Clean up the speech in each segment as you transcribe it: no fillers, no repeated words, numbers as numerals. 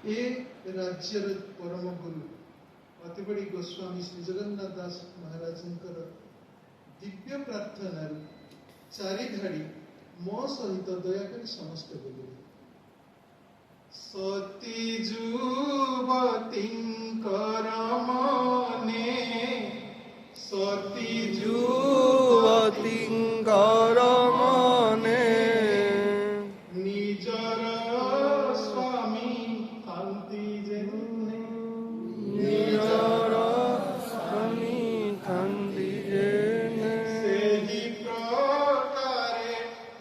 ଏ ରାଜ୍ୟର ପରମ ଗୁରୁ ଅତିବଡ଼ି ଗୋସ୍ୱାମୀ ଶ୍ରୀ ଜଗନ୍ନାଥ ଦାସ ମହାରାଜଙ୍କର ଦିବ୍ୟ ପ୍ରାର୍ଥନାରୁ ଚାରି ଧାଡ଼ି ମୋ ସହିତ ଦୟାକରି ସମସ୍ତେ ବୋଲିବେ। ସତୀ ଯୁବତୀଙ୍କର ମନେ, ସତୀ ଯୁବତୀଙ୍କର ମନେ, ନିଜର ସ୍ୱାମୀ ଥାନ୍ତି ଯେନେ, ନିଜର ସ୍ୱାମୀ ଥାନ୍ତି ଯେନେ, ସେହି ପ୍ରକାରେ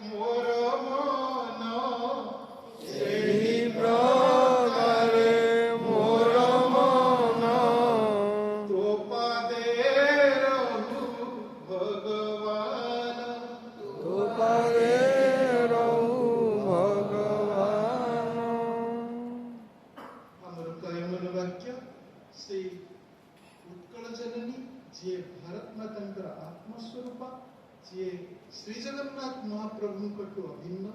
ମୋର ମନ, ସେହି ପ୍ରକାରେ ମୋର ମନ, ତୋ ପାଦେ ରହୁ ଭଗବାନ, ତୋ ପାଦେ ରହୁ ଭଗବାନ। ଆମର କାୟମନ ବାକ୍ୟ ସେଇ ଉତ୍କଳ ଜନନୀ, ଯିଏ ଭାରତ ମାତାଙ୍କର ଆତ୍ମସ୍ୱରୂପ, ଯିଏ ଶ୍ରୀ ଜଗନ୍ନାଥ ମହାପ୍ରଭୁଙ୍କଠୁ ଅଭିନ୍ନ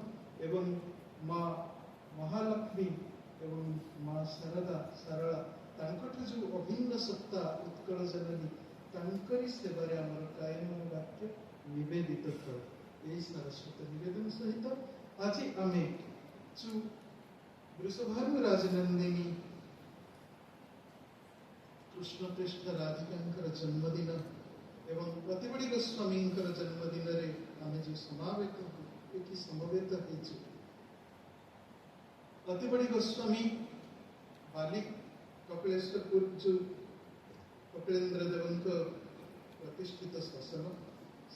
ଏବଂ ମା ମହାଲକ୍ଷ୍ମୀ ଏବଂ ମା ଶାରଦା ସାରଳା ତାଙ୍କଠୁ ଯୋଉ ଅଭିନ୍ନ ସତ୍ତା ଉତ୍କଳ ଜନନୀ, ତାଙ୍କରି ସେବାରେ ଆମର କାୟମନ ବାକ୍ୟ ନିବେଦିତ ଥାଉ। ଏହି ସାରସ୍ୱତ ନିବେଦନ ସହିତ ଆଜି ଆମେ ଯୋଉ ବୃଷଭାନୁ ରାଜନନ୍ଦିନୀ କୃଷ୍ଣପୃଷ୍ଠ ରାଧିକାଙ୍କର ଜନ୍ମଦିନ ଏବଂ ଅତିବଡ଼ି ଗୋସ୍ୱାମୀଙ୍କର ଜନ୍ମଦିନରେ ଆମେ ଯେଉଁ ସମାବେତ ଏଠି ସମବେତ ହେଇଛୁ, ଅତିବଡ଼ି ଗୋସ୍ୱାମୀ ବାଲି କପିଳେଶ୍ୱରପୁର ଯେଉଁ କପିଳେନ୍ଦ୍ର ଦେବଙ୍କ ପ୍ରତିଷ୍ଠିତ ଶାସନ,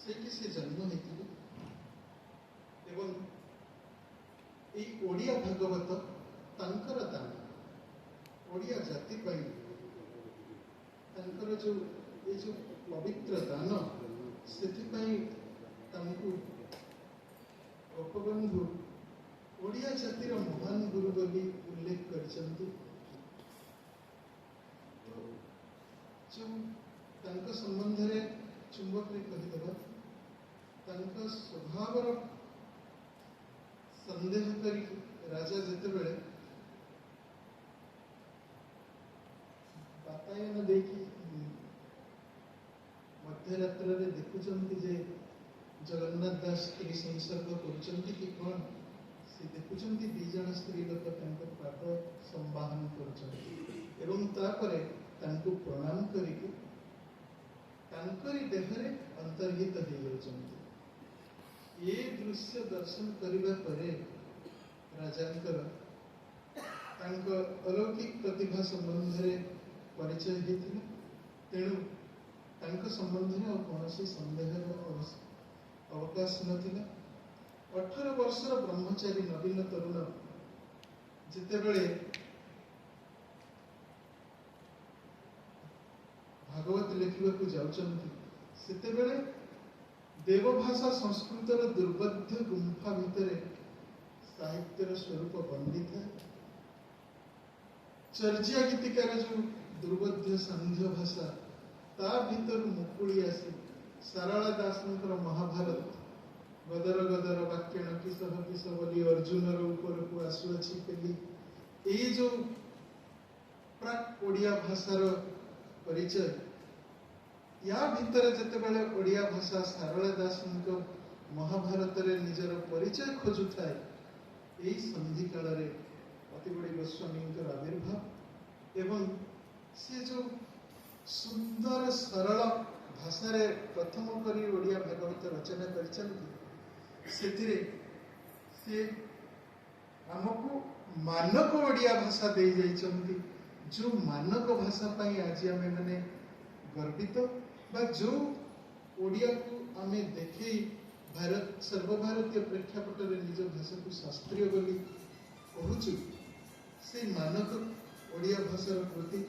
ସେଇଠି ସେ ଜନ୍ମ ହେଇଥିଲେ ଏବଂ ଏଇ ଓଡ଼ିଆ ଭାଗବତ ତାଙ୍କର ଦାନ ଓଡ଼ିଆ ଜାତି ପାଇଁ। ତାଙ୍କର ଯୋଉ ଏଇ ଯୋଉ ପବିତ୍ର ଦାନ, ସେଥିପାଇଁ ତାଙ୍କୁ ଗୋପବନ୍ଧୁ ଓଡ଼ିଆ ଜାତିର ମହାନ ଗୁରୁ ବୋଲି ଉଲ୍ଲେଖ କରିଛନ୍ତି। ତ ଯୋଉ ତାଙ୍କ ସମ୍ବନ୍ଧରେ ଚୁମ୍ବକରେ କହିଦେବା, ତାଙ୍କ ସ୍ୱଭାବର ସନ୍ଦେହ କରିକି ରାଜା ଯେତେବେଳେ ବାତାୟନ ଦେଇକି ମଧ୍ୟରାତ୍ରରେ ଦେଖୁଛନ୍ତି ଯେ ଜଗନ୍ନାଥ ଦାସ ସ୍ତ୍ରୀ ସଂସର୍ଗ କରୁଛନ୍ତି କି କଣ, ସେ ଦେଖୁଛନ୍ତି ଦି ଜଣ ସ୍ତ୍ରୀ ଲୋକ ତାଙ୍କ ପାଦ ସମ୍ବାହନ କରୁଛନ୍ତି ଏବଂ ତାପରେ ତାଙ୍କୁ ପ୍ରଣାମ କରିକି ତାଙ୍କରି ଦେହରେ ଅନ୍ତର୍ହିତ ହେଇଯାଉଛନ୍ତି। ଏ ଦୃଶ୍ୟ ଦର୍ଶନ କରିବା ପରେ ରାଜାଙ୍କର ତାଙ୍କ ଅଲୌକିକ ପ୍ରତିଭା ସମ୍ବନ୍ଧରେ ପରିଚୟ ହେଇଥିଲା। ତେଣୁ ତାଙ୍କ ସମ୍ବନ୍ଧରେ ଆଉ କୌଣସି ସନ୍ଦେହର ଅବକାଶ ନଥିଲା। 18 ବର୍ଷର ବ୍ରହ୍ମଚାରୀ ନବୀନ ତରୁଣ ଯେତେବେଳେ ଭାଗବତ ଲେଖିବାକୁ ଯାଉଛନ୍ତି, ସେତେବେଳେ ଦେବଭାଷା ସଂସ୍କୃତର ଦୁର୍ବୋଧ୍ୟ ଗୁମ୍ଫା ଭିତରେ ସାହିତ୍ୟର ସ୍ୱରୂପ ବନ୍ଦୀ ଥାଏ। ଚର୍ଯ୍ୟା ଗୀତିକାର ଯୋଉ ଦୁର୍ବୋଧ୍ୟ ସାନ୍ଧ୍ୟ ଭାଷା, ତା ଭିତରୁ ମୁକୁଳି ଆସି ସାରଳା ଦାସଙ୍କର ମହାଭାରତ ଗଦର ଗଦର ବାକ୍ୟଣ କିସ କିସ ବୋଲି ଅର୍ଜୁନର ଉପରକୁ ଆସୁଅଛି ପେଲି, ଏଇ ଯୋଉ ପ୍ରାକ୍ ଓଡ଼ିଆ ଭାଷାର ପରିଚୟ, ୟା ଭିତରେ ଯେତେବେଳେ ଓଡ଼ିଆ ଭାଷା ସାରଳା ଦାସଙ୍କ ମହାଭାରତରେ ନିଜର ପରିଚୟ ଖୋଜୁଥାଏ, ଏଇ ସନ୍ଧି କାଳରେ ଅତିବଡ଼ି ଗୋସ୍ୱାମୀଙ୍କର ଆବିର୍ଭାବ ଏବଂ ସେ ଯୋଉ ସୁନ୍ଦର ସରଳ ଭାଷାରେ ପ୍ରଥମ କରି ଓଡ଼ିଆ ଭାଗବତ ରଚନା କରିଛନ୍ତି, ସେଥିରେ ସେ ଆମକୁ ମାନକ ଓଡ଼ିଆ ଭାଷା ଦେଇ ଯାଇଛନ୍ତି, ଯୋଉ ମାନକ ଭାଷା ପାଇଁ ଆଜି ଆମେ ମାନେ ଗର୍ବିତ ବା ଯୋଉ ଓଡ଼ିଆକୁ ଆମେ ଦେଖେଇ ଭାରତ ସର୍ବଭାରତୀୟ ପ୍ରେକ୍ଷାପଟରେ ନିଜ ଭାଷାକୁ ଶାସ୍ତ୍ରୀୟ ବୋଲି କହୁଛୁ, ସେଇ ମାନକ ଓଡ଼ିଆ ଭାଷାର କୃତି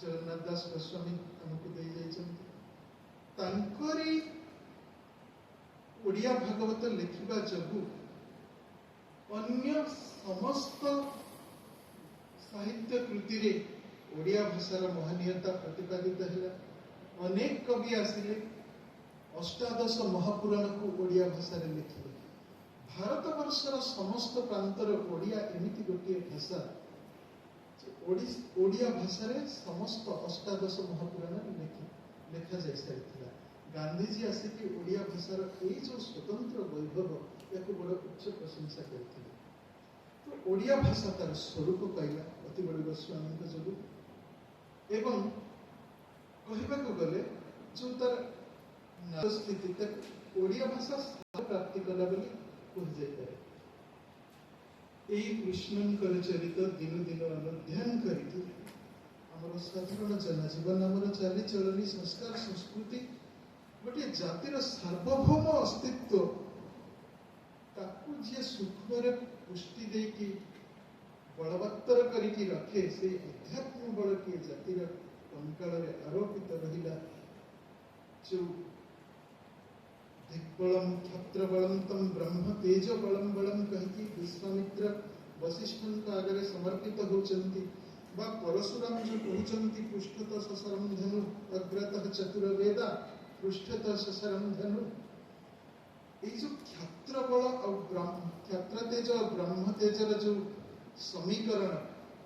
ଜଗନ୍ନାଥ ଦାସ ଗୋସ୍ୱାମୀ ଆମକୁ ଦେଇ ଯାଇଛନ୍ତି। ତାଙ୍କରି ଓଡ଼ିଆ ଭାଗବତ ଲେଖିବା ଯୋଗୁଁ ଅନ୍ୟ ସମସ୍ତ ସାହିତ୍ୟ କୃତିରେ ଓଡ଼ିଆ ଭାଷାର ମହନୀୟତା ପ୍ରତିପାଦିତ ହେଲା। ଅନେକ କବି ଆସିଲେ, ଅଷ୍ଟାଦଶ ମହାପୁରାଣକୁ ଓଡ଼ିଆ ଭାଷାରେ ଲେଖିଲେ। ଭାରତବର୍ଷର ସମସ୍ତ ପ୍ରାନ୍ତର ଓଡ଼ିଆ ଏମିତି ଗୋଟିଏ ଭାଷା ଯେ ଓଡ଼ିଆ ଭାଷାରେ ସମସ୍ତ ଅଷ୍ଟାଦଶ ମହାପୁରାଣ ଲେଖାଯାଇ ସାରିଥିଲା। ଗାନ୍ଧିଜୀ ଆସିକି ଓଡ଼ିଆ ଭାଷାର ଏଇ ଯୋଉ ସ୍ୱତନ୍ତ୍ର ବୈଭବ, ୟାକୁ ବଡ଼ ଉଚ୍ଚ ପ୍ରଶଂସା କରିଥିଲେ। ତ ଓଡ଼ିଆ ଭାଷା ତାର ସ୍ୱରୂପ ପାଇଲା ଅତିବଡ଼ି ଗୋସ୍ୱାମୀଙ୍କ ଯୋଗୁଁ। ଏବଂ କହିବାକୁ ଗଲେ ଯୋଉ ତାର ସ୍ଥିତି, ତାକୁ ଓଡ଼ିଆ ଭାଷା ପ୍ରାପ୍ତି କଲା ବୋଲି କୁହାଯାଇପାରେ। ଏଇ କୃଷ୍ଣଙ୍କର ଚରିତ ଦିନୁ ଦିନ ଅନୁଧ୍ୟାନ କରିକି ଆମର ସାଧାରଣ ଜନଜୀବନ, ଆମର ଚାଲିଚଳନି, ସଂସ୍କାର, ସଂସ୍କୃତି, ଗୋଟିଏ ଜାତିର ସାର୍ବଭୌମ ଅସ୍ତିତ୍ୱ, ତାକୁ ଯିଏ ସୂକ୍ଷ୍ମରେ ପୁଷ୍ଟି ଦେଇକି ବଳବତ୍ତର କରିକି ରଖେ, ସେଇ ଅଧ୍ୟାତ୍ମ ବଳଟିଏ ଜାତିର କଙ୍କାଳରେ ଆରୋପିତ ରହିଲା। ଯୋଉ ଦିଗ୍ବଳମ କ୍ଷତ୍ରବଳମ ତମ ବ୍ରହ୍ମ ତେଜ ବଳମ ବଳମ କହିକି ବିଶ୍ୱାମିତ୍ର ବଶିଷ୍ଠଙ୍କ ଆଗରେ ସମର୍ପିତ ହେଉଛନ୍ତି, ବା ପରଶୁରାମ ଯୋଉ କହୁଛନ୍ତି ପୃଷ୍ଠତ ସସରମ ଧନୁ ଅଗ୍ରତଃ ଚତୁର୍ବେଦା ପୃଷ୍ଠତ ସସରମ ଧନୁ, ଏଇ ଯୋଉ କ୍ଷାତ୍ର ବଳ ଆଉ କ୍ଷାତ୍ର ତେଜ ଆଉ ବ୍ରହ୍ମ ତେଜର ଯୋଉ ସମୀକରଣ,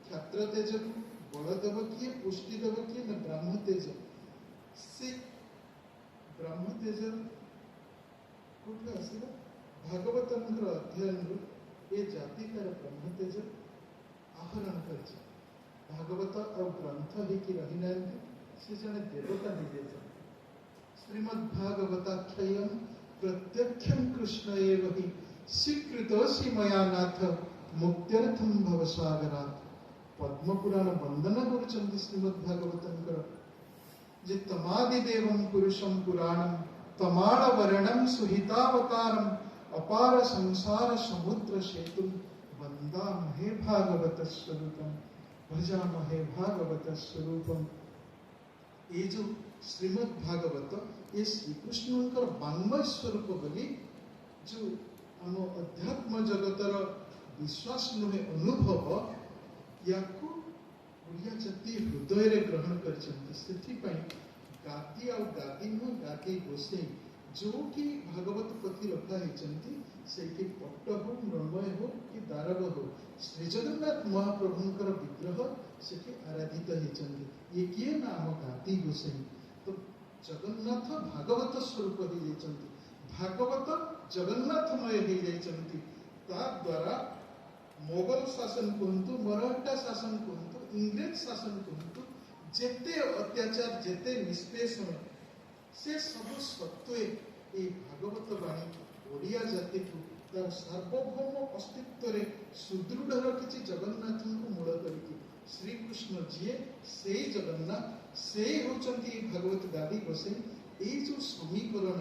କ୍ଷାତ୍ର ତେଜକୁ ବଳ ଦେବ କିଏ, ପୁଷ୍ଟି ଦେବ କିଏ ନା ବ୍ରହ୍ମ ତେଜ। ସେ ବ୍ରହ୍ମ ତେଜ କୋଉଠୁ ଆସିଲା? ଭାଗବତଙ୍କର ଅଧ୍ୟୟନରୁ ଏ ଜାତି ତାର ବ୍ରହ୍ମ ତେଜ ଆହରଣ କରିଛି। ଭାଗବତ ଆଉ ଗ୍ରନ୍ଥ ହେଇକି ରହିନାହାନ୍ତି, ସେ ଜଣେ ଦେବତା ହେଇଯାଇଛନ୍ତି। ଶ୍ରୀମଦ୍ ଭାଗବତାଖ୍ୟୟಂ ପ୍ରତ୍ୟକ୍ଷಂ କୃଷ୍ଣ ଏବ ହି ସ୍ୱୀକୃତୋସି ମୟା ନାଥ ମୁକ୍ତ୍ୟର୍ଥಂ ଭବସାଗରାତ୍। ପଦ୍ମପୁରାଣ ବନ୍ଦନା କରୁଛନ୍ତି ଶ୍ରୀମଦ୍ ଭାଗବତଙ୍କର ଯେ ତମାଦିଦେବಂ ପୁରୁଷಂ ପୁରାଣಂ ତମାଳ ବର୍ଣ୍ଣಂ ସୁହିତାବତାରಂ ଅପାର ସଂସାର ସମୁଦ୍ର ସେତୁಂ ବନ୍ଦାମହେ ଭାଗବତ ସ୍ୱରୂପಂ ଭଜାମହେ ଭାଗବତ ସ୍ୱରୂପಂ। ଏଇ ଯୋଉ ଶ୍ରୀମଦ୍ ଭାଗବତ, ଏ ଶ୍ରୀକୃଷ୍ଣଙ୍କର ବାଙ୍ମୟ ସ୍ୱରୂପ ବୋଲି ଯୋଉ ଆମ ଅଧ୍ୟାତ୍ମ ଜଗତର ବିଶ୍ୱାସ ନୁହେଁ, ଅନୁଭବ, ୟାକୁ ଓଡ଼ିଆ ଜାତି ହୃଦୟରେ ଗ୍ରହଣ କରିଛନ୍ତି। ସେଥିପାଇଁ ଗାଦି ଆଉ ଗାଦି ନୁହଁ, ଗାଦି ଗୋସେଇ ଯୋଉଠି ଭାଗବତ ପୋଥି ରଖା ହେଇଛନ୍ତି, ସେଇଠି ପଟ୍ଟ ହଉ, ମୃଣ୍ମୟ ହଉ କି ଦାରବ ହଉ, ଶ୍ରୀଜଗନ୍ନାଥ ମହାପ୍ରଭୁଙ୍କର ବିଗ୍ରହ ସେଠି ଆରାଧିତ ହେଇଛନ୍ତି। ଇଏ କିଏ ନା ଆମ ଗାଦି ଗୋସେଇ। ତ ଜଗନ୍ନାଥ ଭାଗବତ ସ୍ୱରୂପ ହେଇଯାଇଛନ୍ତି, ଭାଗବତ ଜଗନ୍ନାଥମୟ ହେଇଯାଇଛନ୍ତି। ତା ଦ୍ୱାରା ମୋଗଲ ଶାସନ କୁହନ୍ତୁ, ମରହଟ୍ଟା ଶାସନ କୁହନ୍ତୁ, ଇଂରେଜ ଶାସନ କୁହନ୍ତୁ, ଯେତେ ଅତ୍ୟାଚାର, ଯେତେ ନିଷ୍ପେଷଣ, ସେ ସବୁ ସତ୍ତ୍ୱେ ଏଇ ଭାଗବତ ବାଣୀ ଓଡ଼ିଆ ଜାତିକୁ ତାର ସାର୍ବଭୌମ ଅସ୍ତିତ୍ୱରେ ସୁଦୃଢ଼ ରଖିଛି ଜଗନ୍ନାଥଙ୍କୁ ମୂଳ କରିକି। ଶ୍ରୀକୃଷ୍ଣ ଯିଏ, ସେଇ ଜଗନ୍ନାଥ, ସେଇ ହେଉଛନ୍ତି ଏଇ ଭାଗବତ ଗାଦି ଗୋସାଇ। ଏଇ ଯୋଉ ସମୀକରଣ,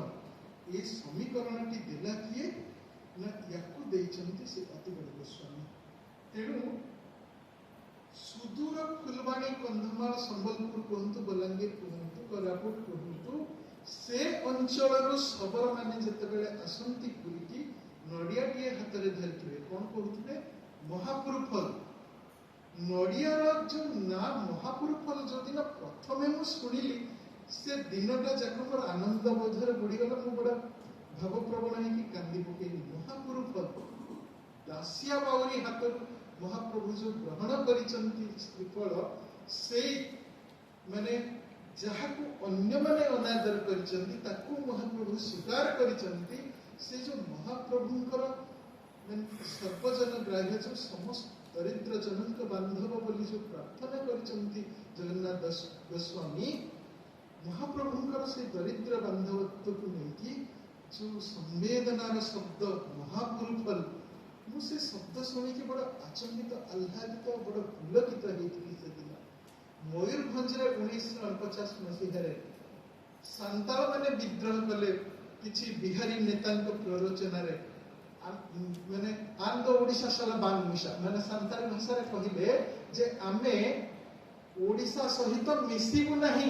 ଏଇ ସମୀକରଣଟି ଦେଲା କିଏ ନା ୟାକୁ ଦେଇଛନ୍ତି ସେ ଅତିବଡ଼ି ଗୋସ୍ୱାମୀ। ତେଣୁ ସୁଦୂର ଫୁଲବାଣୀ, କନ୍ଧମାଳ, ସମ୍ବଲପୁର କୁହନ୍ତୁ, ବଲାଙ୍ଗୀର କୁହନ୍ତୁ, କୋରାପୁଟ କୁହନ୍ତୁ, ସେ ଅଞ୍ଚଳରୁ ଶବରମାନେ ଯେତେବେଳେ ଆସନ୍ତି ପୁରୀକି, ନଡ଼ିଆଟିଏ ହାତରେ ଧରିଥିବେ, କଣ କହୁଥିବେ? ମହାପୁରୁ ଫଲ। ନଡ଼ିଆର ଯୋଉ ନାଁ ମହାପୁରୁ ଫଲ, ଯୋଉଦିନ ପ୍ରଥମେ ମୁଁ ଶୁଣିଲି, ସେ ଦିନଟା ଯାକ ମୋର ଆନନ୍ଦ ବୋଧରେ ବୁଡ଼ିଗଲା। ମୁଁ ବଡ଼ ଭାବପ୍ରବଣ ହେଇକି କାନ୍ଦି ପକେଇଲି। ମହାପୁରୁ ଫଲ, ଦାସିଆ ବାଉରୀ ହାତରୁ ମହାପ୍ରଭୁ ଯୋଉ ଗ୍ରହଣ କରିଛନ୍ତି ଶ୍ରୀଫଳ, ସେଇ ମାନେ ଯାହାକୁ ଅନ୍ୟମାନେ ଅନାଦର କରିଛନ୍ତି, ତାକୁ ମହାପ୍ରଭୁ ସ୍ୱୀକାର କରିଛନ୍ତି। ସେ ଯୋଉ ମହାପ୍ରଭୁଙ୍କର ମାନେ ସର୍ବଜନ ଗ୍ରାହ୍ୟ, ଯୋଉ ସମସ୍ତ ଦରିଦ୍ର ଜନଙ୍କ ବାନ୍ଧବ ବୋଲି ଯୋଉ ପ୍ରାର୍ଥନା କରିଛନ୍ତି ଜଗନ୍ନାଥ ଦାସ ଗୋସ୍ୱାମୀ, ମହାପ୍ରଭୁଙ୍କର ସେଇ ଦରିଦ୍ର ବାନ୍ଧବତ୍ୱକୁ ନେଇକି ଯୋଉ ସମ୍ବେଦନାର ଶବ୍ଦ ମହାପୁରୁ ଫଲ, ମୁଁ ସେ ଶବ୍ଦ ଶୁଣିକି ବଡ଼ ଆଚମ୍ବିତ, ଆହ୍ଲାଦିତ, ବଡ଼ ପୁଲକିତ ହେଇଥିଲି ସେଦିନ। ମୟୂରଭଞ୍ଜରେ 1949 ମସିହାରେ ସାନ୍ତାଳ ମାନେ ବିଦ୍ରୋହ କଲେ କିଛି ବିହାରୀ ନେତାଙ୍କ ପ୍ରରୋଚନାରେ, ମାନେ ଆନ୍ଦ ଓଡ଼ିଶା ସାଲା ବାଙ୍ଗ ମିଶା, ମାନେ ସାନ୍ତାଳୀ ଭାଷାରେ କହିଲେ ଯେ ଆମେ ଓଡ଼ିଶା ସହିତ ମିଶିବୁ ନାହିଁ,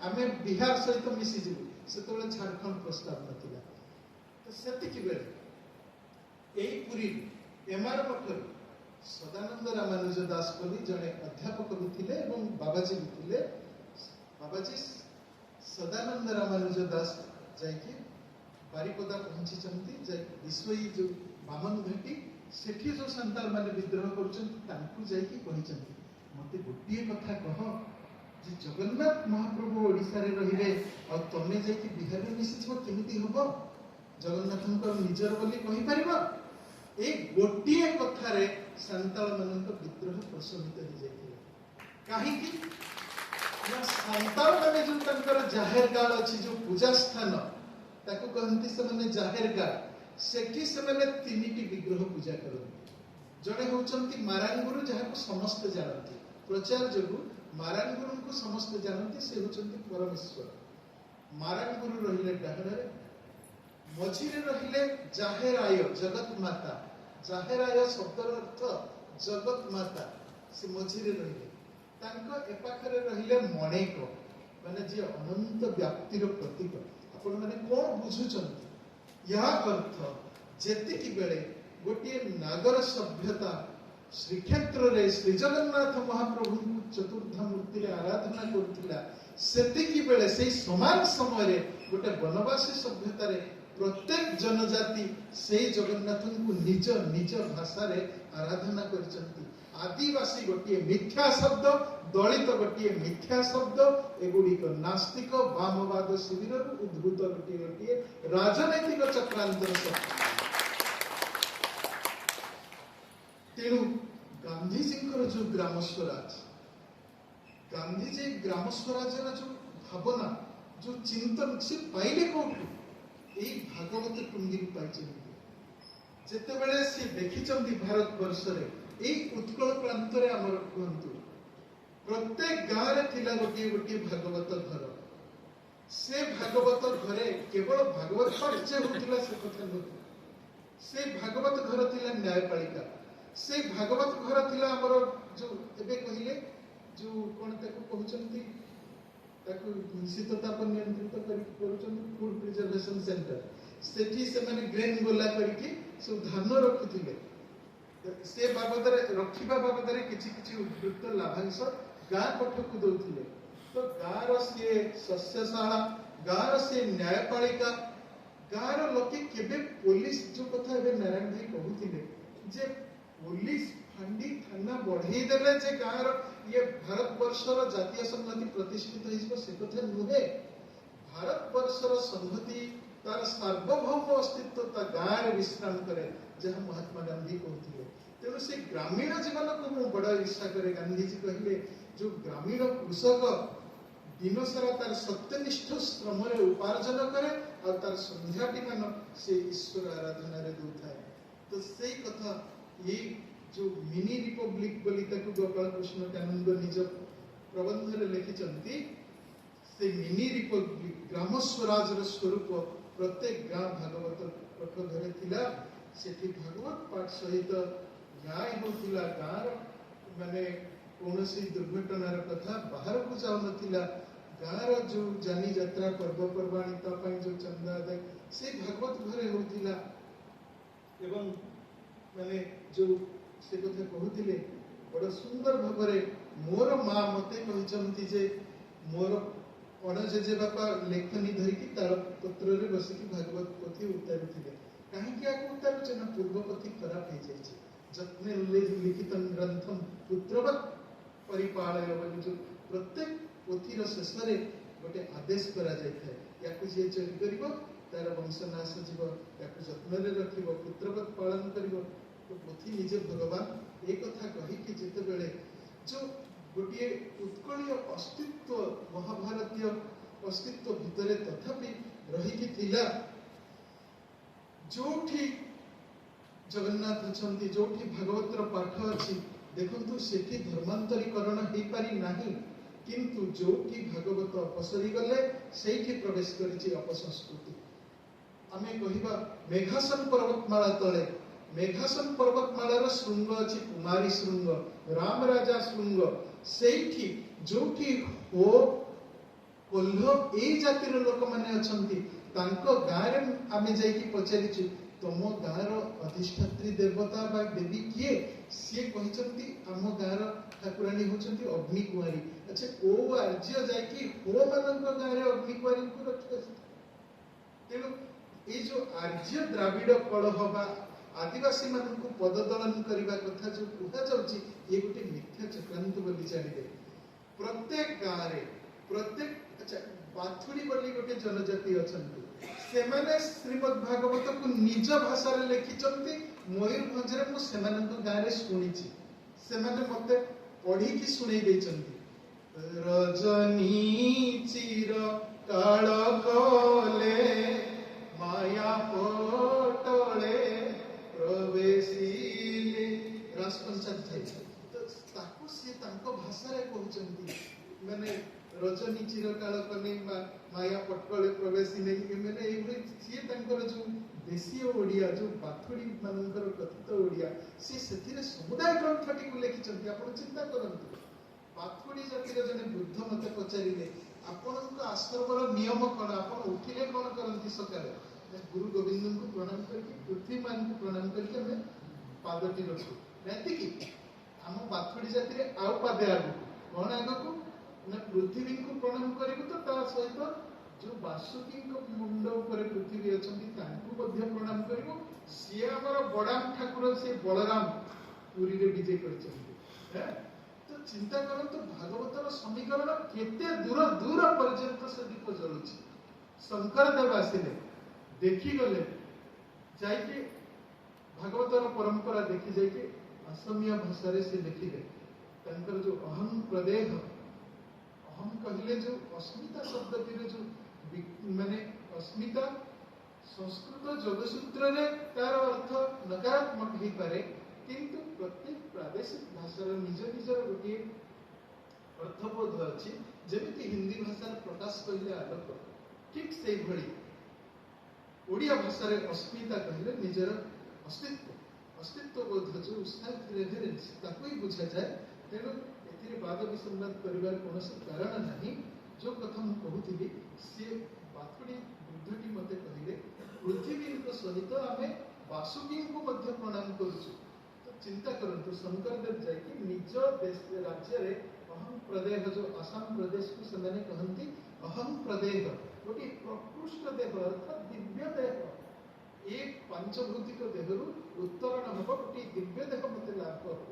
ଆମେ ବିହାର ସହିତ ମିଶିଯିବୁ। ସେତେବେଳେ ଝାଡ଼ଖଣ୍ଡ ପ୍ରସ୍ତାବ ନଥିଲା। ତ ସେତିକି ବେଳେ ଏଇ ପୁରୀରୁ ଏମାର ମଠରୁ ସଦାନନ୍ଦ ରାମାନୁଜ ଦାସ ବୋଲି ଜଣେ ଅଧ୍ୟାପକ ବି ଥିଲେ ଏବଂ ବାବାଜୀ ବି ଥିଲେ। ବାବାଜୀ ସଦାନନ୍ଦ ରାମାନୁଜ ଦାସ ଯାଇକି ବାରିପଦା ପହଞ୍ଚିଛନ୍ତି। ଯାଇ ବିଶୋଇ ଯୋଉ ବାମନଘାଟି, ସେଠି ଯୋଉ ସାନ୍ତାଳ ମାନେ ବିଦ୍ରୋହ କରୁଛନ୍ତି ତାଙ୍କୁ ଯାଇକି କହିଛନ୍ତି, ମତେ ଗୋଟିଏ କଥା କହ ଯେ ଜଗନ୍ନାଥ ମହାପ୍ରଭୁ ଓଡ଼ିଶାରେ ରହିବେ ଆଉ ତମେ ଯାଇକି ବିହାରରେ ମିଶିଯିବ, କେମିତି ହବ? ଜଗନ୍ନାଥଙ୍କ ନିଜର ବୋଲି କହିପାରିବ? ଏଇ ଗୋଟିଏ କଥାରେ ସାନ୍ତାଳ ମାନଙ୍କ ବିଦ୍ରୋହ ପ୍ରଶମିତ ହେଇଯାଇଥିଲା। କାହିଁକି ନା ସାନ୍ତାଳ ମାନେ ଯୋଉ ତାଙ୍କର ଜାହେର ଗାଳ ଅଛି, ଯୋଉ ପୂଜା ସ୍ଥାନ, ତାକୁ କହନ୍ତି ସେମାନେ ଜାହେର ଗାଳ, ସେଠି ସେମାନେ 3ଟି ବିଗ୍ରହ ପୂଜା କରନ୍ତି। ଜଣେ ହଉଛନ୍ତି ମାରାଙ୍ଗୁରୁ, ଯାହାକୁ ସମସ୍ତେ ଜାଣନ୍ତି, ପ୍ରଚାର ଯୋଗୁ ମାରାଙ୍ଗୁରୁଙ୍କୁ ସମସ୍ତେ ଜାଣନ୍ତି, ସେ ହଉଛନ୍ତି ପରମେଶ୍ୱର। ମାରାଙ୍ଗୁରୁ ରହିଲେ ଡାହାଣରେ, ମଝିରେ ରହିଲେ ଜାହେର ଆୟ, ଜଗତ ମାତା। ଜାହେର ଆୟ ଶବ୍ଦର ଅର୍ଥ ଜଗତ ମାତା, ସେ ମଝିରେ ରହିଲେ। ତାଙ୍କ ଏପାଖରେ ରହିଲେ ମଣେକ, ମାନେ ଯିଏ ଅନନ୍ତ ବ୍ୟାପ୍ତିର ପ୍ରତୀକ। ଆପଣମାନେ କଣ ବୁଝୁଛନ୍ତି? ୟା ଅର୍ଥ ଯେତିକି ବେଳେ ଗୋଟିଏ ନାଗର ସଭ୍ୟତା ଶ୍ରୀକ୍ଷେତ୍ରରେ ଶ୍ରୀଜଗନ୍ନାଥ ମହାପ୍ରଭୁଙ୍କୁ ଚତୁର୍ଦ୍ଧା ମୂର୍ତ୍ତିରେ ଆରାଧନା କରୁଥିଲା, ସେତିକି ବେଳେ ସେଇ ସମାନ ସମୟରେ ଗୋଟେ ବନବାସୀ ସଭ୍ୟତାରେ ପ୍ରତ୍ୟେକ ଜନଜାତି ସେଇ ଜଗନ୍ନାଥଙ୍କୁ ନିଜ ନିଜ ଭାଷାରେ ଆରାଧନା କରିଛନ୍ତି। ଆଦିବାସୀ ଗୋଟିଏ ମିଥ୍ୟା ଶବ୍ଦ, ଦଳିତ ଗୋଟିଏ ମିଥ୍ୟା ଶବ୍ଦ, ଏଗୁଡ଼ିକ ନାସ୍ତିକ ବାମବାଦ ଶିବିରରୁ ଉଦ୍ଭୂତ ଗୋଟିଏ ଗୋଟିଏ ରାଜନୈତିକ ଚକ୍ରାନ୍ତର ଶବ୍ଦ। ତେଣୁ ଗାନ୍ଧିଜୀଙ୍କର ଯୋଉ ଗ୍ରାମ ସ୍ୱରାଜ, ଗାନ୍ଧିଜୀ ଗ୍ରାମ ସ୍ୱରାଜର ଯୋଉ ଭାବନା, ଯୋଉ ଚିନ୍ତନ ସେ ପାଇଲେ କୋଉଠୁ? ଏଇ ଭାଗବତ ଟୁଙ୍ଗିରୁ ପାଇଛନ୍ତି। ଯେତେବେଳେ ସେ ଦେଖିଛନ୍ତି ଭାରତବର୍ଷରେ ଏଇ ଉତ୍କଳ ପ୍ରାନ୍ତରେ ଆମର କୁହନ୍ତୁ ପ୍ରତ୍ୟେକ ଗାଁରେ ଥିଲା ଗୋଟିଏ ଗୋଟିଏ ଭାଗବତ ଘର। ସେ ଭାଗବତ ଘରେ କେବଳ ଭାଗବତ ପାଠ ଯେ ହଉଥିଲା ସେ କଥା ନୁହେଁ, ସେ ଭାଗବତ ଘର ଥିଲା ନ୍ୟାୟପାଳିକା, ସେ ଭାଗବତ ଘର ଥିଲା ଆମର ଯୋଉ ଏବେ କହିଲେ ଯୋଉ କଣ ତାକୁ କହୁଛନ୍ତି, ତାକୁ ଶୀତତାପ ନିୟନ୍ତ୍ରିତ କରିକି କରୁଛନ୍ତି ଫୁଡ ପ୍ରିଜର୍ଭେସନ ସେଣ୍ଟର, ସେଠି ସେମାନେ ଗ୍ରେନ୍ ଗୋଲା କରିକି ସବୁ ଧାନ ରଖୁଥିଲେ। ସେ ବାବଦରେ ରଖିବା ବାବଦରେ କିଛି କିଛି ଉଦ୍ବୃତ୍ତ ଲାଭାଂଶ ଗାଁ ପଠକୁ ଦଉଥିଲେ। ତ ଗାଁର ସିଏ ଶସ୍ୟଶାଳା, ଗାଁର ସିଏ ନ୍ୟାୟପାଳିକା, ଗାଁର ଲୋକେ କେବେ ପୋଲିସ, ଯୋଉ କଥା ଏବେ ନାରାୟଣ ଭାଇ କହୁଥିଲେ ଯେ ପୋଲିସ ଫାଣ୍ଡି ଥାନା ବଢେଇ ଦେଲେ ଯେ ଗାଁର ଇଏ ଭାରତବର୍ଷର ଜାତୀୟ ସଂହତି ପ୍ରତିଷ୍ଠିତ ହେଇଯିବ ସେ କଥା ନୁହେଁ। ଭାରତବର୍ଷର ସଂହତି ତାର ସାର୍ବଭୌମ ଅସ୍ତିତ୍ୱ ତା ଗାଁରେ ବିଶ୍ରାମ କରେ, ଯାହା ମହାତ୍ମା ଗାନ୍ଧୀ କହୁଥିଲେ। ତେଣୁ ସେ ଗ୍ରାମୀଣ ଜୀବନକୁ ମୁଁ ବଡ ଈର୍ଷା କରେ। ଗାନ୍ଧିଜୀ କହିଲେ ଯୋଉ ଗ୍ରାମୀଣ କୃଷକ ଦିନସାରା ତାର ସତ୍ୟନିଷ୍ଠ ଶ୍ରମରେ ଉପାର୍ଜନ କରେ ଆଉ ତାର ସନ୍ଧ୍ୟାଟି ମାନ ସେ ଈଶ୍ୱର ଆରାଧନାରେ ଦଉଥାଏ। ତ ସେଇ କଥା ଏଇ ଯୋଉ ମିନି ରିପବ୍ଲିକ ବୋଲି ତାକୁ ଗୋପାଳ କୃଷ୍ଣ କାନୁନଗୋ ନିଜ ପ୍ରବନ୍ଧରେ ଲେଖିଛନ୍ତି, ସେ ମିନି ରିପବ୍ଲିକ ଗ୍ରାମ ସ୍ୱରାଜର ସ୍ୱରୂପ ପ୍ରତ୍ୟେକ ଗାଁ ଭାଗବତ ପଠ ଘରେ ଥିଲା। ସେଠି ଭାଗବତ ପାଠ ସହିତ ନ୍ୟାୟ ହେଉଥିଲା। ଗାଁର ମାନେ କୌଣସି ଦୁର୍ଘଟଣାର କଥା ବାହାରକୁ ଯାଉନଥିଲା। ଗାଁର ଯୋଉ ଯାନି ଯାତ୍ରା ପର୍ବପର୍ବାଣୀ ତା ପାଇଁ ଯୋଉ ଚାନ୍ଦା ଆଦାୟ ସେଇ ଭାଗବତ ଘରେ ହେଉଥିଲା। ଏବଂ ମାନେ ଯୋଉ ସେ କଥା କହୁଥିଲେ ବଡ ସୁନ୍ଦର ଭାବରେ, ମୋର ମା ମତେ କହିଛନ୍ତି ଯେ ମୋର ଅଣଜେଜେ ବାପା ଲେଖନୀ ଧରିକି ତାଳ ପତ୍ରରେ ବସିକି ଭାଗବତ ପୋଥି ଉତାରୁଥିଲେ। କାହିଁକି ଆକୁ ଉତାରୁଛେ ନା ପୂର୍ବ ପୋଥି ଖରାପ ହେଇଯାଇଛି। ଯତ୍ନେ ଲିଖିତ ଗ୍ରନ୍ଥମ ପୁତ୍ରବତ୍ ପରିପାଳୟ ବୋଲି ଯୋଉ ପ୍ରତ୍ୟେକ ପୋଥିର ଶେଷରେ ଗୋଟେ ଆଦେଶ କରାଯାଇଥାଏ, ୟାକୁ ଯିଏ ଚୋରି କରିବ ତାର ବଂଶନାଶ ଯିବ, ୟାକୁ ଯତ୍ନରେ ରଖିବ, ପୁତ୍ରବତ୍ ପାଳନ କରିବ। ତ ପୋଥି ନିଜେ ଭଗବାନ ଏ କଥା କହିକି ଯେତେବେଳେ ଯୋଉ ଗୋଟିଏ ଉତ୍କଳୀୟ ଅସ୍ତିତ୍ୱ ମହାଭାରତୀୟ ଅସ୍ତିତ୍ୱ ଭିତରେ ତଥାପି ରହିକି ଥିଲା, ଯୋଉଠି ଜଗନ୍ନାଥ ଅଛନ୍ତି, ଯୋଉଠି ଭାଗବତର ପାଠ ଅଛି, ଦେଖନ୍ତୁ ସେଠି ଧର୍ମାନ୍ତରୀକରଣ ହେଇପାରି ନାହିଁ। କିନ୍ତୁ ଯୋଉଠି ଭାଗବତ ଅପସରି ଗଲେ ସେଇଠି ପ୍ରବେଶ କରିଛି ଅପସଂସ୍କୃତି। ଆମେ କହିବା ମେଘାସନ ପର୍ବତମାଳା ତଳେ, ମେଘାସନ ପର୍ବତମାଳାର ଶୃଙ୍ଗ ଅଛି କୁମାରୀ ଶୃଙ୍ଗ, ରାମରାଜା ଶୃଙ୍ଗ, ସେଇଠି ଯୋଉଠି ହୋ କୋଲ୍ହ ଏଇ ଜାତିର ଲୋକମାନେ ଅଛନ୍ତି, ତାଙ୍କ ଗାଁରେ ଆମେ ଯାଇକି ପଚାରିଛୁ ତମ ଗାଁର ଅଧିଷ୍ଠାତ୍ରୀ ଦେବତା ବା ଦେବୀ କିଏ? ସିଏ କହିଛନ୍ତି ଆମ ଗାଁର ଠାକୁରାଣୀ ହଉଛନ୍ତି ଅଗ୍ନିକୁମାରୀ। ଆଚ୍ଛା, କୋଉ ଆର୍ଯ୍ୟ ଯାଇକି ହୋ ମାନଙ୍କ ଗାଁରେ ଅଗ୍ନିକୁମାରୀଙ୍କୁ ରଖି ଆସିଥିଲେ? ତେଣୁ ଏଇ ଯୋଉ ଆର୍ଯ୍ୟ ଦ୍ରାବିଡ଼ କଳହ ବା ଆଦିବାସୀ ମାନଙ୍କୁ ପଦଦଳନ କରିବା କଥା ଯୋଉ କୁହାଯାଉଛି, ଇଏ ଗୋଟେ ମିଥ୍ୟା ଚକ୍ରାନ୍ତ ବୋଲି ଜାଣିବେ। ପ୍ରତ୍ୟେକ ଗାଁରେ ପ୍ରତ୍ୟେକ, ଆଚ୍ଛା, ବାଥୁଡି ବୋଲି ଗୋଟେ ଜନଜାତି ଅଛନ୍ତି, ସେମାନେ ଶ୍ରୀମଦ୍ ଭାଗବତକୁ ନିଜ ଭାଷାରେ ଲେଖିଛନ୍ତି। ମୟୂରଭଞ୍ଜରେ ମୁଁ ସେମାନଙ୍କ ଗାଁରେ ଶୁଣିଛି, ସେମାନେ ମତେ ପଢିକି ଶୁଣେଇ ଦେଇଛନ୍ତି। ରଜନୀ ଚିର କାଳ କଲେ ମାୟା ପଟଳେ ପ୍ରବେଶିଲେ, ରାଜପଞ୍ଚାୟତ ତ ତାକୁ ସିଏ ତାଙ୍କ ଭାଷାରେ କହୁଛନ୍ତି। ମାନେ ରଜନୀ ଚିରକାଳ କଲେ ମାୟା ପଟଳେ ପ୍ରବେଶିଲେ, ମାନେ ଏଇଭଳି ସିଏ ତାଙ୍କର ଯୋଉ ଦେଶୀୟ ଓଡ଼ିଆ, ଯୋଉ ବାଥୁଡି ମାନଙ୍କର କଥିତ ଓଡ଼ିଆ, ସିଏ ସେଥିରେ ସମୁଦାୟ ଗ୍ରନ୍ଥଟିକୁ ଲେଖିଛନ୍ତି। ଆପଣ ଚିନ୍ତା କରନ୍ତୁ, ବାଥୁଡି ଜାତିର ଜଣେ ବୃଦ୍ଧ ମତେ ପଚାରିଲେ, ଆପଣଙ୍କ ଆଶ୍ରମର ନିୟମ କଣ, ଆପଣ ଉଠିଲେ କଣ କରନ୍ତି ସକାଳେ? ଗୁରୁ ଗୋବିନ୍ଦଙ୍କୁ ପ୍ରଣାମ କରିକି, ପୃଥ୍ୱୀ ମାନଙ୍କୁ ପ୍ରଣାମ କରିକି ଆମେ ପାଦଟି ରଖୁ। ଏତିକି ଆମ ବାଥୁଡି ଜାତିରେ ଆଉ ପାଦେ ଆଗକୁ କଣ ଆଗକୁ ନା ପୃଥିବୀଙ୍କୁ ପ୍ରଣାମ କରିବୁ ତ ତା ସହିତ ଯୋଉ ବାସୁକୀଙ୍କ ମୁଣ୍ଡ ଉପରେ ପୃଥିବୀ ଅଛନ୍ତି ତାଙ୍କୁ ମଧ୍ୟ ପ୍ରଣାମ କରିବୁ। ସିଏ ଆମର ବଡାମ ଠାକୁର, ସିଏ ବଳରାମ ପୁରୀରେ ବିଜେ କରିଛନ୍ତି। ତ ଚିନ୍ତା କରନ୍ତୁ, ଭାଗବତର ସମୀକରଣ କେତେ ଦୂର ଦୂର ପର୍ଯ୍ୟନ୍ତ ସେ ଦୀପ ଜଳୁଛି। ଶଙ୍କର ଦେବ ଆସିଲେ, ଦେଖିଗଲେ, ଯାଇକି ଭାଗବତର ପରମ୍ପରା ଦେଖି ଯାଇକି ଅସମିଆ ଭାଷାରେ ସେ ଲେଖିଲେ। ତାଙ୍କର ଯୋଉ ଅହଂ ପ୍ରଦେହ, ଅହଂ କହିଲେ ଯୋଉ ଅସ୍ମିତା ଶବ୍ଦଟିର ଯୋଉ ମାନେ ଅସ୍ମିତା ସଂସ୍କୃତ ଯୋଗସୂତ୍ରରେ ତାର ଅର୍ଥ ନକାରାତ୍ମକ ହେଇପାରେ, କିନ୍ତୁ ପ୍ରତ୍ୟେକ ପ୍ରାଦେଶିକ ଭାଷାର ନିଜ ନିଜର ଗୋଟିଏ ଅର୍ଥବୋଧ ଅଛି। ଯେମିତି ହିନ୍ଦୀ ଭାଷାରେ ପ୍ରକାଶ କହିଲେ ଆଲୋକ, ଠିକ ସେଇଭଳି ଓଡ଼ିଆ ଭାଷାରେ ଅସ୍ମିତା କହିଲେ ନିଜର ଅସ୍ତିତ୍ୱ, ଅସ୍ତିତ୍ୱବୋଧ ଯୋଉ ସେଲ୍ଫ ରେଭରେନ୍ସ, ତାକୁ ହିଁ ବୁଝାଯାଏ। ତେଣୁ ଏଥିରେ ବାଦ ବିସମ୍ବାଦ କରିବାର କୌଣସି କାରଣ ନାହିଁ। ଯୋଉ କଥା ମୁଁ କହୁଥିଲି, ସିଏ ବାଥୁଡି ବୃଦ୍ଧଟି ମତେ କହିଲେ, ପୃଥିବୀଙ୍କ ସହିତ ଆମେ ବାସୁକୀଙ୍କୁ ମଧ୍ୟ ପ୍ରଣାମ କରୁଛୁ। ତ ଚିନ୍ତା କରନ୍ତୁ, ଶଙ୍କରଦେବ ଯାଇକି ନିଜ ଦେଶ ରାଜ୍ୟରେ ଅହଂ ପ୍ରଦେହ, ଯୋଉ ଆସାମ ପ୍ରଦେଶକୁ ସେମାନେ କହନ୍ତି ଅହଂ ପ୍ରଦେହ, ଗୋଟିଏ ପ୍ରକୃଷ୍ଟ ଦେହ ଅର୍ଥାତ୍ ଦିବ୍ୟ ଦେହ, ଏ ପାଞ୍ଚଭୌତିକ ଦେହରୁ ଉତ୍ତରଣ ହବ, ଗୋଟିଏ ଦିବ୍ୟ ଦେହ ମତେ ଲାଭ ହବ।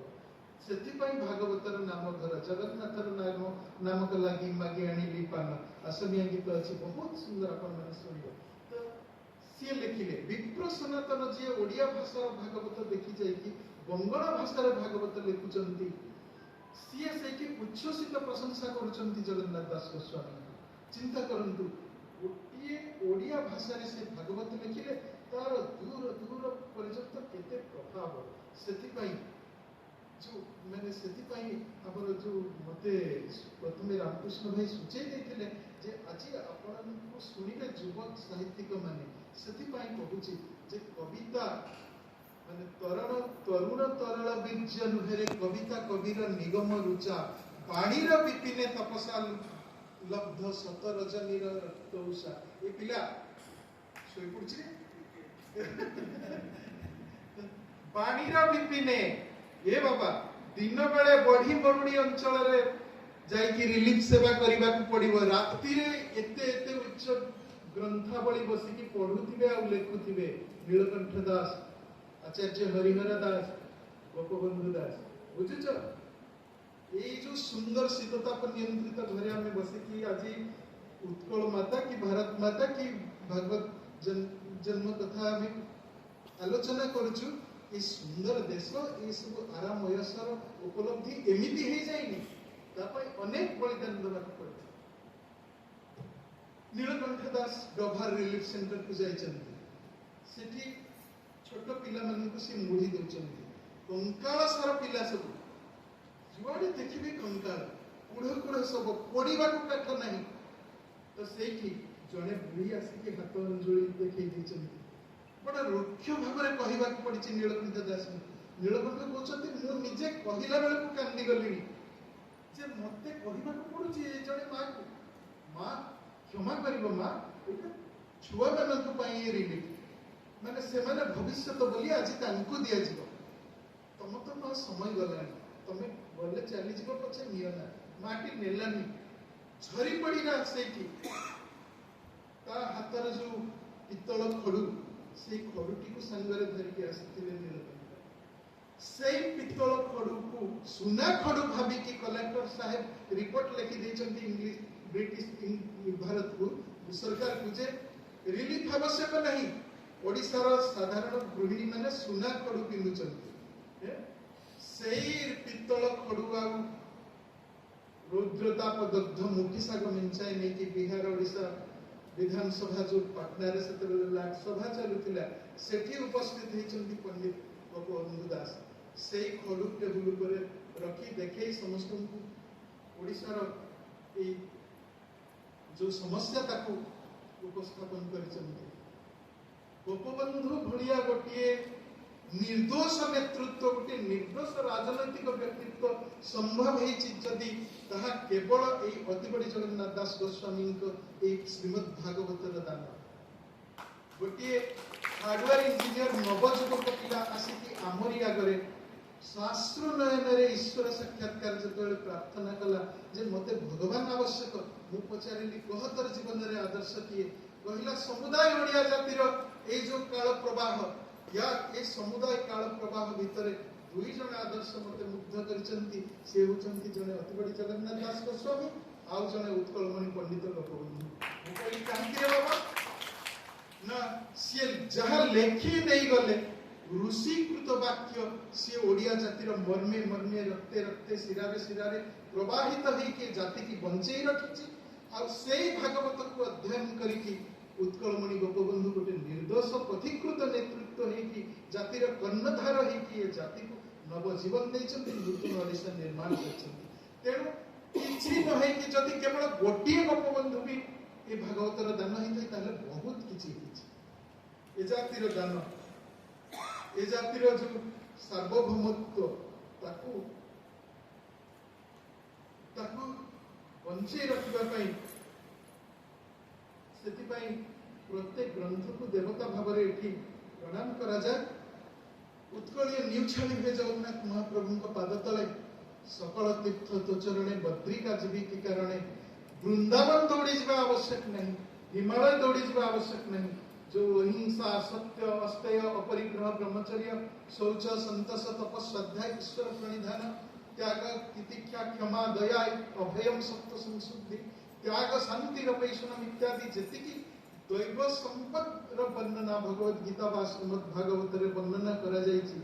ସେଥିପାଇଁ ଭାଗବତର ନାମ ଧର, ଜଗନ୍ନାଥର ନାମ ନାମକ ଲାଗି ମାଗି ଆଣିଲି ପାନ, ଅସମିଆ ଗୀତ ଅଛି ବହୁତ ସୁନ୍ଦର, ଆପଣମାନେ ଶୁଣିବେ। ତ ସିଏ ଲେଖିଲେ, ବିପ୍ର ସନାତନ ଯିଏ ଓଡ଼ିଆ ଭାଷାର ଭାଗବତ ଦେଖି ଯାଇକି ବଙ୍ଗଳା ଭାଷାରେ ଭାଗବତ ଲେଖୁଛନ୍ତି, ସିଏ ସେଇଠି ଉଚ୍ଛ୍ୱସିତ ପ୍ରଶଂସା କରୁଛନ୍ତି ଜଗନ୍ନାଥ ଦାସ ଗୋସ୍ୱାମୀଙ୍କୁ। ଚିନ୍ତା କରନ୍ତୁ, ଗୋଟିଏ ଓଡ଼ିଆ ଭାଷାରେ ସେ ଭାଗବତ ଲେଖିଲେ, ତାର ଦୂର ଦୂର ପର୍ଯ୍ୟନ୍ତ କେତେ ପ୍ରଭାବ। ସେଥିପାଇଁ ଯୋଉ ମାନେ ସେଥିପାଇଁ ଆମର ଯୋଉ ମତେ ପ୍ରଥମେ ରାମକୃଷ୍ଣ ଭାଇ ସୂଚେଇ ଦେଇଥିଲେ ଯେ ଆଜି ଆପଣଙ୍କୁ ଶୁଣିବେ ଯୁବ ସାହିତ୍ୟିକ ମାନେ, ସେଥିପାଇଁ କହୁଛି ଯେ କବିତା ମାନେ ତରଣ ତରୁଣ ତରଳ ବୀର୍ଯ୍ୟ ନୁହେରେ କବିତା କବିର ନିଗମ ରୁଚା, ବାଣୀର ବିପିନେ ତପସା ଲବ୍ଧ ଶତ ରଜନୀର ରକ୍ତ ଉଷା। ଏ ପିଲା ଶୋଇପଡୁଛି। ବାଣୀର ବିପିନେ, ଏ ବାବା ଦିନ ବେଳେ ବଢି ମରୁଡି ଅଞ୍ଚଳରେ ଯାଇକି ରିଲିଫ ସେବା କରିବାକୁ ପଡିବ, ରାତିରେ ଏତେ ଏତେ ଉଚ୍ଚ ଗ୍ରନ୍ଥାବଳୀ ବସିକି ପଢୁଥିବେ ଆଉ ଲେଖୁଥିବେ। ନୀଳକଣ୍ଠ ଦାସ, ଆଚାର୍ଯ୍ୟ ହରିହର ଦାସ, ଗୋପବନ୍ଧୁ ଦାସ, ବୁଝୁଛ? ଏଇ ଯୋଉ ସୁନ୍ଦର ଶୀତତାପ ନିୟନ୍ତ୍ରିତ ଘରେ ଆମେ ବସିକି ଆଜି ଉତ୍କଳ ମାତା କି ଭାରତ ମାତା କି ଭାଗବତ ଜନ୍ମ କଥା ଆମେ ଆଲୋଚନା କରୁଛୁ, ଏ ସୁନ୍ଦର ଦେଶ, ଏସବୁ ଆରାମ ଅୟସର ଉପଲବ୍ଧି ଏମିତି ହେଇଯାଇନି, ତା ପାଇଁ ଅନେକ ବଳିଦାନ ଦେବାକୁ ପଡିଛି। ନୀଳକଣ୍ଠ ଦାସ ଡଭାର ରିଲିଫ ସେଣ୍ଟରକୁ ଯାଇଛନ୍ତି, ସେଠି ଛୋଟ ପିଲାମାନଙ୍କୁ ସେ ମୁଢି ଦଉଛନ୍ତି। କଙ୍କାଳ ସାର ପିଲା ସବୁ, ଯୁଆଡେ ଦେଖିବେ କଙ୍କାଳ, କୁଢ କୁଢ ସବୁ, ପୋଡିବାକୁ କାଠ ନାହିଁ। ତ ସେଇଠି ଜଣେ ବୁଢୀ ଆସିକି ହାତ ଅଞ୍ଜଳି ଦେଖେଇ ଦେଇଛନ୍ତି। ବଡ ରୁକ୍ଷ ଭାବରେ କହିବାକୁ ପଡିଛି ନୀଳକଣ୍ଠ ଦାସଙ୍କୁ। ନୀଳକଣ୍ଠ କହୁଛନ୍ତି, ମୁଁ ନିଜେ କହିଲା ବେଳକୁ କାନ୍ଦି ଗଲିଣି ଯେ ମତେ କହିବାକୁ ପଡୁଛି ଏ ଜଣେ ମାକୁ, ମା କ୍ଷମା କରିବ ମା, ଏଇଟା ଛୁଆମାନଙ୍କ ପାଇଁ ଏ ରିଲିଫ, ମାନେ ସେମାନେ ଭବିଷ୍ୟତ ବୋଲି ଆଜି ତାଙ୍କୁ ଦିଆଯିବ। ତମ ତ ମା ସମୟ ଗଲାଣି, ତମେ ଗଲେ ଚାଲିଯିବ ପଛେ ନିଅ ନା। ମାଟି ନେଲାନି, ଝରି ପଡିଲା ସେଇଠି। ତା ହାତର ଯୋଉ ପିତ୍ତଳ ଖଡୁ ସେଇ ଖଡୁଟିକୁ ସାଙ୍ଗରେ ଧରିକି ଆସିଥିଲେ ନୀଳକଣ୍ଠ। ସେଇ ପିତ୍ତଳ ଖଡୁକୁ ସୁନା ଖଡୁ ଭାବିକି କଲେକ୍ଟର ସାହେବ ରିପୋର୍ଟ ଲେଖି ଦେଇଛନ୍ତି ଇଂଲିଶ ବ୍ରିଟିଶ ଭାରତକୁ, ସରକାରକୁ, ଯେ ରିଲିଫ ଆବଶ୍ୟକ ନାହିଁ, ଓଡ଼ିଶାର ସାଧାରଣ ଗୃହିଣୀ ମାନେ ସୁନା ଖଡୁ ପିନ୍ଧୁଛନ୍ତି। ସେଇ ପିତ୍ତଳ ଖଡୁ ଆଉ ରୌଦ୍ରତାପ ଦଗ୍ଧ ମୁଠି ଶାଗ ମେଞ୍ଚାଇ ନେଇକି ବିହାର ଓଡ଼ିଶା ବିଧାନସଭା, ଯୋଉ ପାଟନାରେ ସେତେବେଳେ ସଭା ଚାଲୁଥିଲା, ସେଠି ଉପସ୍ଥିତ ହେଇଛନ୍ତି ପଣ୍ଡିତ ଗୋପବନ୍ଧୁ ଦାସ। ସେଇ ଖଡୁ ଟେବୁଲ ଉପରେ ରଖି ଦେଖେଇ ସମସ୍ତଙ୍କୁ ଓଡ଼ିଶାର ଏଇ ଯୋଉ ସମସ୍ୟା ତାକୁ ଉପସ୍ଥାପନ କରିଛନ୍ତି। ଗୋପବନ୍ଧୁ ଭଳିଆ ଗୋଟିଏ ନିର୍ଦ୍ଦୋଷ ନେତୃତ୍ୱ, ଗୋଟିଏ ନିର୍ଦ୍ଦୋଷ ରାଜନୈତିକ ବ୍ୟକ୍ତିତ୍ୱ ସମ୍ଭବ ହେଇଛି ଯଦି, ତାହା କେବଳ ଏଇ ଅତିବଡ଼ି ଜଗନ୍ନାଥ ଦାସ ଗୋସ୍ୱାମୀଙ୍କ ଏଇ ଶ୍ରୀମଦ୍ ଭାଗବତର ଦାନ। ଗୋଟିଏ ହାର୍ଡୱେର ଇଞ୍ଜିନିୟର ନବଯୁବକ ପିଲା ଆସିକି ଆମରି ଆଗରେ ସାଶ୍ରୁ ନୟନରେ ଈଶ୍ୱର ସାକ୍ଷାତକାର ଯେତେବେଳେ ପ୍ରାର୍ଥନା କଲା ଯେ ମତେ ଭଗବାନ ଆବଶ୍ୟକ, ମୁଁ ପଚାରିଲି, କହ ତୋର ଜୀବନରେ ଆଦର୍ଶ କିଏ? କହିଲା, ସମୁଦାୟ ଓଡ଼ିଆ ଜାତିର ଏଇ ଯୋଉ କାଳ ପ୍ରବାହ, ୟା ଏ ସମୁଦାୟ କାଳ ପ୍ରବାହ ଭିତରେ ଦୁଇ ଜଣ ଆଦର୍ଶ ମତେ ମୁଗ୍ଧ କରିଛନ୍ତି। ସେ ହେଉଛନ୍ତି ଜଣେ ଅତିବଡ଼ି ଜଗନ୍ନାଥ ଦାସ ଗୋସ୍ୱାମୀ ଆଉ ଜଣେ ଉତ୍କଳମଣି ପଣ୍ଡିତ ଗୋପବନ୍ଧୁ। ମୁଁ କହିଲି, କାହିଁକି ରେ ବାବା? ନା, ସିଏ ଯାହା ଲେଖି ଦେଇଗଲେ ଋଷିକୃତ ବାକ୍ୟ, ସିଏ ଓଡ଼ିଆ ଜାତିର ମର୍ମେ ମର୍ମେ, ରକ୍ତେ ରକ୍ତେ, ଶିରାରେ ଶିରାରେ ପ୍ରବାହିତ ହେଇକି ଜାତିକି ବଞ୍ଚେଇ ରଖିଛି। ଆଉ ସେଇ ଭାଗବତକୁ ଅଧ୍ୟୟନ କରିକି ଉତ୍କଳମଣି ଗୋପବନ୍ଧୁ ଗୋଟେ ନିର୍ଦ୍ଦୋଷ ପଥିକୃତ ନେତୃତ୍ୱ ହେଇକି, ଜାତିର କର୍ଣ୍ଣଧାର ହେଇକି ଏ ଜାତିକୁ ନବଜୀବନ ଦେଇଛନ୍ତି, ନୂତନ ଓଡ଼ିଶା ନିର୍ମାଣ କରିଛନ୍ତି। ତେଣୁ କିଛି ନ ହେଇକି ଯଦି କେବଳ ଗୋଟିଏ ଗୋପବନ୍ଧୁ ବି ଏ ଭାଗବତର ଦାନ ହେଇଥାଏ, ତାହେଲେ ବହୁତ କିଛି ହେଇଛି। ଏ ଜାତିର ଦାନ, ଏ ଜାତିର ଯୋଉ ସାର୍ବଭୌମତ୍ୱ, ତାକୁ ତାକୁ ବଞ୍ଚେଇ ରଖିବା ପାଇଁ, ସେଥିପାଇଁ ପ୍ରତ୍ୟେକ ଗ୍ରନ୍ଥକୁ ଦେବତା ଭାବରେ ଏଠି ପ୍ରଣାମ କରାଯାଏ। ଉତ୍କଳୀୟ ନିଉଛାଳି ହୁଏ ଜଗନ୍ନାଥ ମହାପ୍ରଭୁଙ୍କ ପାଦ ତଳେ। ସକଳ ତୀର୍ଥ ତୋ ଚରଣେ, ବଦ୍ରିକା ଯିବି କି କାରଣେ। ବୃନ୍ଦାବନ ଦୌଡ଼ି ଯିବା ଆବଶ୍ୟକ ନାହିଁ, ହିମାଳୟ ଦୌଡ଼ି ଯିବା ଆବଶ୍ୟକ ନାହିଁ। ଯୋଉ ଅହିଂସା, ସତ୍ୟ, ଅସ୍ତେୟ, ଅପରିଗ୍ରହ, ବ୍ରହ୍ମଚର୍ଯ୍ୟ, ଶୌଚ, ସନ୍ତୋଷ, ତପ, ସ୍ୱାଧ୍ୟାୟ, ଈଶ୍ୱର ପ୍ରଣିଧାନ, ତ୍ୟାଗ, ତିତିକ୍ଷା, କ୍ଷମା, ଦୟା, ଅଭୟମ, ସତ୍ୟ ସଂଶୁଦ୍ଧି, ତ୍ୟାଗ, ଶାନ୍ତି, ରପୈଷଣମ ଇତ୍ୟାଦି ଯେତିକି ଦୈବ ସମ୍ପଦର ବର୍ଣ୍ଣନା ଭଗବତ ଗୀତା ବା ଶ୍ରୀମଦ୍ ଭାଗବତରେ ବର୍ଣ୍ଣନା କରାଯାଇଛି,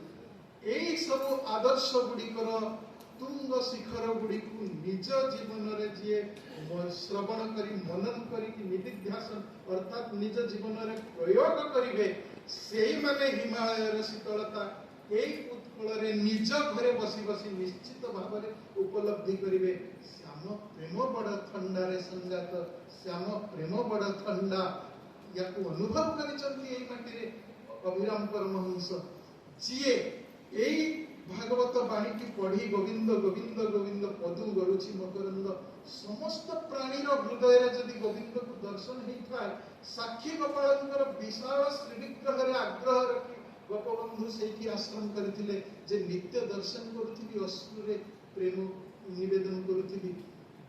ଏଇ ସବୁ ଆଦର୍ଶ ଗୁଡ଼ିକର ତୁଙ୍ଗ ଶିଖର ଗୁଡ଼ିକୁ ନିଜ ଜୀବନରେ ଯିଏ ଶ୍ରବଣ କରି, ମନନ କରିକି ନିଦିଧ୍ୟାସନ ଅର୍ଥାତ୍ ନିଜ ଜୀବନରେ ପ୍ରୟୋଗ କରିବେ, ସେଇମାନେ ହିମାଳୟର ଶୀତଳତା ଏଇ ଉତ୍କଳରେ ନିଜ ଘରେ ବସି ବସି ନିଶ୍ଚିତ ଭାବରେ ଉପଲବ୍ଧି କରିବେ। ଶ୍ୟାମ ପ୍ରେମ ବଡ଼ ଥଣ୍ଡାରେ ସଙ୍ଗାତ, ଶ୍ୟାମ ପ୍ରେମ ବଡ଼ ଥଣ୍ଡା, ୟାକୁ ଅନୁଭବ କରିଛନ୍ତି ଏଇ ମାଟିରେ ଅଭିରାମ ପରମହଂସ। ଯିଏ ଏଇ ଭାଗବତ ବାଣୀଟି ପଢି ଗୋବିନ୍ଦ ଗୋବିନ୍ଦ ଗୋବିନ୍ଦ ପଦୁ ଗଡୁଛି ମକରନ୍ଦ, ସମସ୍ତ ପ୍ରାଣୀର ହୃଦୟରେ ଯଦି ଗୋବିନ୍ଦକୁ ଦର୍ଶନ ହେଇଥାଏ, ସାକ୍ଷୀ ଗୋପାଳଙ୍କର ବିଶାଳ ଶ୍ରୀବିଗ୍ରହରେ ଆଗ୍ରହ ରଖି ଗୋପବନ୍ଧୁ ସେଇଠି ଆଶ୍ରମ କରିଥିଲେ ଯେ ନିତ୍ୟ ଦର୍ଶନ କରୁଥିବି, ଅଶ୍ରୁରେ ପ୍ରେମ ନିବେଦନ କରୁଥିବି।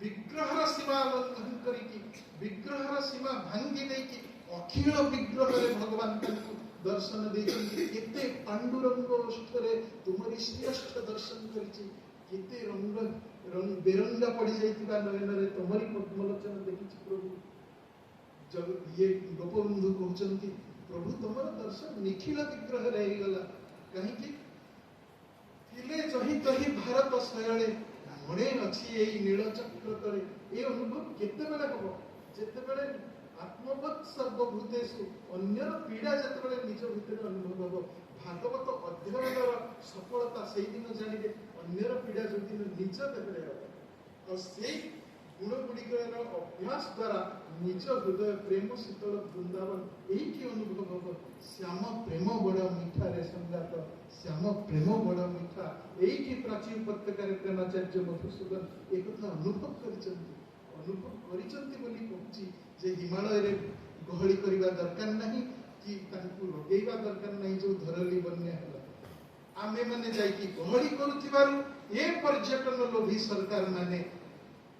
ବିଗ୍ରହର ସୀମା ଲଙ୍ଘନ କରିକି, ବିଗ୍ରହର ସୀମା ଭାଙ୍ଗି ଦେଇକି ଅଖିଳ ବିଗ୍ରହରେ ଭଗବାନ ତାଙ୍କୁ ଦର୍ଶନ ଦେଇଛନ୍ତି। କେତେ ପାଣ୍ଡୁରଙ୍ଗ ଓଷ୍ଠରେ ତୁମରି ଶ୍ରେଷ୍ଠ ଦର୍ଶନ କରିଛି, କେତେ ରଙ୍ଗ ବେରଙ୍ଗା ପଡିଯାଇଥିବା ନୟନରେ ତୁମରି ପଦ୍ମଲୋଚନ ଦେଖିଛି ପ୍ରଭୁ। ଇଏ ଗୋପବନ୍ଧୁ କହୁଛନ୍ତି, ପ୍ରଭୁ ତମର ଦର୍ଶନ ନିଖିଳ ବିଗ୍ରହରେ ହେଇଗଲା। କାହିଁକି ଥିଲେ ଯହି ତହି ଭାରତ ଶୟଳେ, ମଣେ ଅଛି ଏଇ ନୀଳଚକ୍ର ତଳେ। ଏ ଅନୁଭବ କେତେବେଳେ ହବ? ଯେତେବେଳେ ଆତ୍ମବତ୍ ସର୍ବଭୂତେଷୁ, ଅନ୍ୟର ପୀଡ଼ା ଯେତେବେଳେ ନିଜ ଭିତରେ ଅନୁଭବ ହବ। ଭାଗବତ ଅଧ୍ୟୟନର ସଫଳତା ସେଇଦିନ ଜାଣିବେ, ଅନ୍ୟର ପୀଡ଼ା ଯୋଉଦିନ ନିଜ ଦେହରେ ହବ। ଆଉ ସେଇ ଗୁଣ ଗୁଡ଼ିକର ଅଭ୍ୟାସ ଦ୍ୱାରା ନିଜ ହୃଦୟ ପ୍ରେମ ଶୀତଳ ବୃନ୍ଦାବନ ଏଇଠି ଅନୁଭବ ହବ। ଶ୍ୟାମ ପ୍ରେମ ବଡ଼ ମିଠାରେ ସଙ୍ଗାତ, ଶ୍ୟାମ ପ୍ରେମ ବଡ଼ ମିଠା। ଏଇଠି ପ୍ରାଚୀ ଉପତ୍ୟକାରେ ପ୍ରେମାଚାର୍ଯ୍ୟ ମଧୁସୂଦନ ଏକଥା ଅନୁଭବ କରିଛନ୍ତି। ଅନୁଭବ କରିଛନ୍ତି ବୋଲି କହୁଛି ଯେ ହିମାଳୟରେ ଗହଳି କରିବା ଦରକାର ନାହିଁ କି ତାଙ୍କୁ ରଗେଇବା ଦରକାର ନାହିଁ। ଯୋଉ ଧରଲି ବନ୍ୟା ହେଲା, ଆମେମାନେ ଯାଇକି ଗହଳି କରୁଥିବାରୁ ଏ ପର୍ଯ୍ୟଟନ ଲୋଭୀ ସରକାର ମାନେ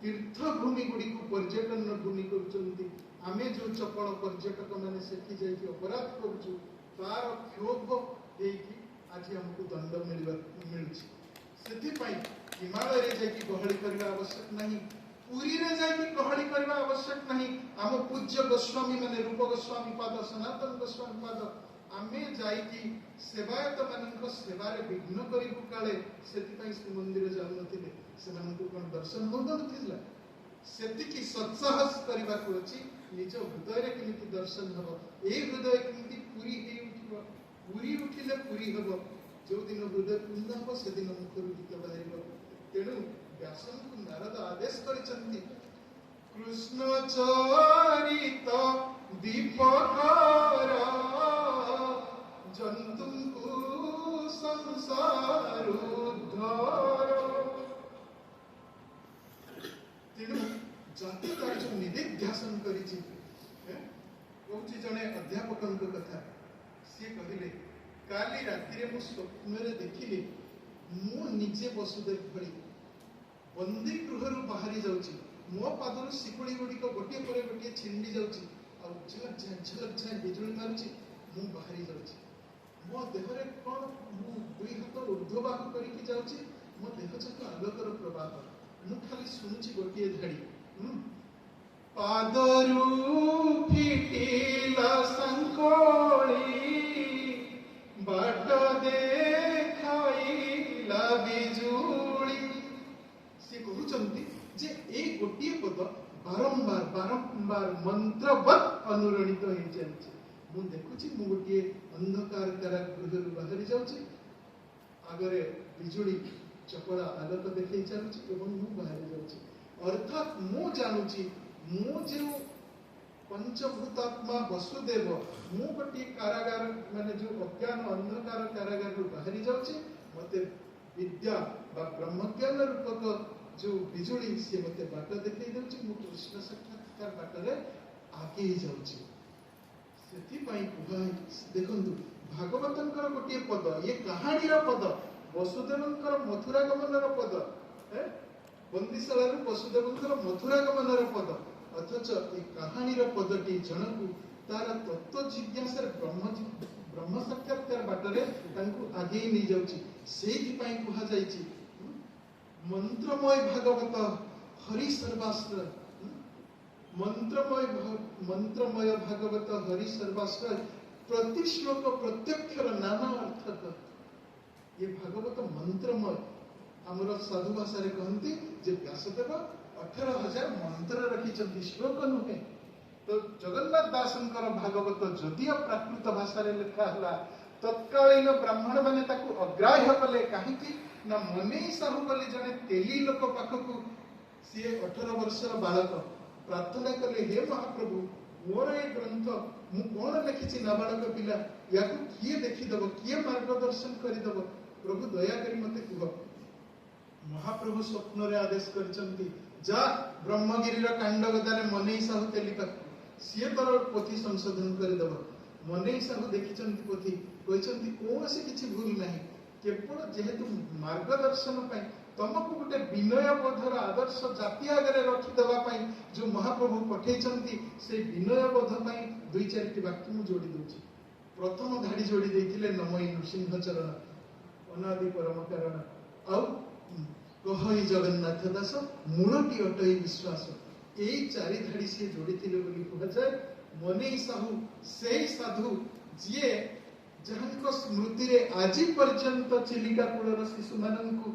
ତୀର୍ଥଭୂମି ଗୁଡ଼ିକୁ ପର୍ଯ୍ୟଟନ ଭୂମି କରୁଛନ୍ତି। ଆମେ ଯୋଉ ଚପଳ ପର୍ଯ୍ୟଟକ ମାନେ ସେଠି ଯାଇକି ଅପରାଧ କରୁଛୁ, ତାର କ୍ଷୋଭ ହେଇକି ଆଜି ଆମକୁ ଦଣ୍ଡ ମିଳୁଛି। ସେଥିପାଇଁ ହିମାଳୟରେ ଯାଇକି ଗହଳି କରିବା ଆବଶ୍ୟକ ନାହିଁ, ପୁରୀରେ ଯାଇକି ଗହଳି କରିବା ଆବଶ୍ୟକ ନାହିଁ। ଆମ ପୂଜ୍ୟ ଗୋସ୍ୱାମୀ ମାନେ ରୂପ ଗୋସ୍ୱାମୀ ପାଦ, ସନାତନ ଗୋସ୍ୱାମୀ ପାଦ, ଆମେ ଯାଇକି ସେବାୟତ ମାନଙ୍କ ସେବାରେ ବିଘ୍ନ କରିବୁ କାଳେ, ସେଥିପାଇଁ ଶ୍ରୀମନ୍ଦିର ଯାଉନଥିଲେ। ସେମାନଙ୍କୁ କଣ ଦର୍ଶନ ହଉନଥିଲା? ସେତିକି ସତ୍ସାହସ କରିବାକୁ ଅଛି, ନିଜ ହୃଦୟରେ କେମିତି ଦର୍ଶନ ହବ, ଏଇ ହୃଦୟ କେମିତି ପୁରୀ ହେଇ ଉଠିବ। ପୁରୀ ଉଠିଲେ ପୁରୀ ହବ। ଯୋଉଦିନ ହୃଦୟ ପୂର୍ଣ୍ଣ ହବ ସେଦିନ ମୁଖରୁ ଗୀତ ବାହାରିବ। ତେଣୁ ବ୍ୟାସଙ୍କୁ ନାରଦ ଆଦେଶ କରିଛନ୍ତି, କୃଷ୍ଣ ଚରିତ ଦୀପକର ଜନ୍ତୁଙ୍କୁ ସଂସାରୁଦ୍ଧର। ତେଣୁ ଜାତି ତାର ଯୋଉ ନିଦିଧ୍ୟାସନ କରିଛି, କହୁଛି ଜଣେ ଅଧ୍ୟାପକଙ୍କ କଥା। ସିଏ କହିଲେ, କାଲି ରାତିରେ ମୁଁ ସ୍ୱପ୍ନରେ ଦେଖିଲି ମୁଁ ନିଜେ ବସୁଦେବ ଭଳି ବନ୍ଦୀ ଗୃହରୁ ବାହାରି ଯାଉଛି, ମୋ ପାଦରୁ ଶିକୁଳି ଗୁଡ଼ିକ ଗୋଟିଏ ପରେ ଗୋଟିଏ ଛିଣ୍ଡି ଯାଉଛି, ଆଉ ଝଲକ ଝାଁ ଝଲକ ଝାଁ ବିଜୁଳି ମାରୁଛି, ମୁଁ ବାହାରି ଯାଉଛି। ମୋ ଦେହରେ କଣ, ମୁଁ ଦୁଇ ହାତ ଊର୍ଦ୍ଧ୍ୱବାହୁ କରିକି ଯାଉଛି, ମୋ ଦେହ ଯାକ ଆଲୋକର ପ୍ରବାହ। ମୁଁ ଖାଲି ଶୁଣୁଛି ଗୋଟିଏ ଧାଡ଼ି, ପାଦରୁ ଫିଟିଲା ଶଙ୍କଳି, ବାଟ ଦେଖାଇଲା ବିଜୁଳି। ସେ କହୁଛନ୍ତି ଯେ ଏଇ ଗୋଟିଏ ପଦ ବାରମ୍ବାର ବାରମ୍ବାର ମନ୍ତ୍ରବତ୍ ଅନୁରଣିତ ହେଇ ଚାଲିଛି। ମୁଁ ଦେଖୁଛି ମୁଁ ଗୋଟିଏ ଅନ୍ଧକାର କାରାଗୃହରୁ ବାହାରି ଯାଉଛି, ଆଗରେ ବିଜୁଳି ଚପଳା ଆଲୋକ ଦେଖେଇ ଚାଲୁଛି ଏବଂ ମୁଁ ବାହାରି ଯାଉଛି। ଅର୍ଥାତ୍ ମୁଁ ଜାଣୁଛି ମୁଁ ଯେଉଁ ପଞ୍ଚଭୂତାତ୍ମା ବସୁଦେବ, ମୁଁ ଗୋଟିଏ କାରାଗାର ମାନେ ଯୋଉ ଅଜ୍ଞାନ ଅନ୍ଧକାର କାରାଗାରରୁ ବାହାରି ଯାଉଛି, ମତେ ବିଦ୍ୟା ବା ବ୍ରହ୍ମଜ୍ଞାନ ରୂପକ ଯୋଉ ବିଜୁଳି ସିଏ ମତେ ବାଟ ଦେଖେଇ ଦେଉଛି, ମୁଁ କୃଷ୍ଣ ସାକ୍ଷାତକାର ବାଟରେ ଆଗେଇ ଯାଉଛି। ସେଥିପାଇଁ କୁହା, ଦେଖନ୍ତୁ ଭାଗବତଙ୍କର ଗୋଟିଏ ପଦ, ଇଏ କାହାଣୀର ପଦ, ବସୁଦେବଙ୍କର ମଥୁରା ଗମନର ପଦ, ବନ୍ଦିଶାଳାରୁ ବସୁଦେବଙ୍କର ମଥୁରା ଗମନର ପଦ, ଅଥଚ ଏ କାହାଣୀର ପଦଟି ଜଣକୁ ତାର ତତ୍ତ୍ୱ ଜିଜ୍ଞାସାରେ ବ୍ରହ୍ମ ସାକ୍ଷାତକାର ବାଟରେ ତାଙ୍କୁ ଆଗେଇ ନେଇଯାଉଛି। ସେଇଥିପାଇଁ କୁହାଯାଇଛି ମନ୍ତ୍ରମୟ ଭାଗବତ ହରି ସର୍ବାଶ୍ରୟ, ମନ୍ତ୍ରମୟ ଭାଗବତ ହରି ସର୍ବାଶ୍ରୟ, ପ୍ରତି ଶ୍ଲୋକ ପ୍ରତ୍ୟକ୍ଷର ନାନା ଅର୍ଥକ। ଏ ଭାଗବତ ମନ୍ତ୍ରମୟ। ଆମର ସାଧୁ ଭାଷାରେ କହନ୍ତି ଯେ ବ୍ୟାସଦେବ 18,000 ମନ୍ତ୍ର ରଖିଛନ୍ତି, ଶ୍ଲୋକ ନୁହେଁ। ତ ଜଗନ୍ନାଥ ଦାସଙ୍କର ଭାଗବତ ଯଦିଓ ପ୍ରାକୃତ ଭାଷାରେ ଲେଖା ହେଲା, ତତ୍କାଳୀନ ବ୍ରାହ୍ମଣ ମାନେ ତାକୁ ଅଗ୍ରାହ୍ୟ କଲେ। କାହିଁକି ନା ମନେଇ ସାହୁ ବୋଲି ଜଣେ ତେଲି ଲୋକ ପାଖକୁ ସିଏ 18 ବର୍ଷର ବାଳକ ପ୍ରାର୍ଥନା କଲେ, ହେ ମହାପ୍ରଭୁ, ମୋର ଏ ଗ୍ରନ୍ଥ ମୁଁ କଣ ଲେଖିଛି ନାବାଳକ ପିଲା, ୟାକୁ କିଏ ଦେଖିଦବ, କିଏ ମାର୍ଗଦର୍ଶନ କରିଦବ, ପ୍ରଭୁ ଦୟାକରି ମତେ କୁହ। ମହାପ୍ରଭୁ ସ୍ୱପ୍ନରେ ଆଦେଶ କରିଛନ୍ତି, ଯା ବ୍ରହ୍ମଗିରିର କାଣ୍ଡଗଦାରେ ମନେଇ ସାହୁ ତେଲି ପାଖକୁ, ସିଏ ତୋର ପୋଥି ସଂଶୋଧନ କରିଦବ। ମନେଇ ସାହୁ ଦେଖିଛନ୍ତି ପୋଥି, କହିଛନ୍ତି କୌଣସି କିଛି ଭୁଲ ନାହିଁ, କେବଳ ଯେହେତୁ ମାର୍ଗଦର୍ଶନ ପାଇଁ ତମକୁ ଗୋଟେ ବିନୟ ବୋଧର ଆଦର୍ଶ ଜାତି ଆଗରେ ରଖିଦେବା ପାଇଁ ଯୋଉ ମହାପ୍ରଭୁ ପଠେଇଛନ୍ତି, ସେଇ ବିନୟ ବୋଧ ପାଇଁ 2-4ଟି ବାକ୍ୟ ମୁଁ ଯୋଡ଼ି ଦଉଛି। ପ୍ରଥମ ଧାଡ଼ି ଯୋଡ଼ି ଦେଇଥିଲେ ନମଇ ନୃସିଂହ ଚରଣ ଅନାଦି ପରମ କାରଣ, ଆଉ କହଇ ଜଗନ୍ନାଥ ଦାସ ମୂଳଟି ଅଟଇ ବିଶ୍ୱାସ। ଏଇ 4 ଧାଡ଼ି ସିଏ ଯୋଡ଼ିଥିଲେ ବୋଲି କୁହାଯାଏ। ମନେଇ ସାହୁ ସେଇ ସାଧୁ ଯିଏ ଯାହାଙ୍କ ସ୍ମୃତିରେ ଆଜି ପର୍ଯ୍ୟନ୍ତ ଚିଲିକା କୂଳର ଶିଶୁମାନଙ୍କୁ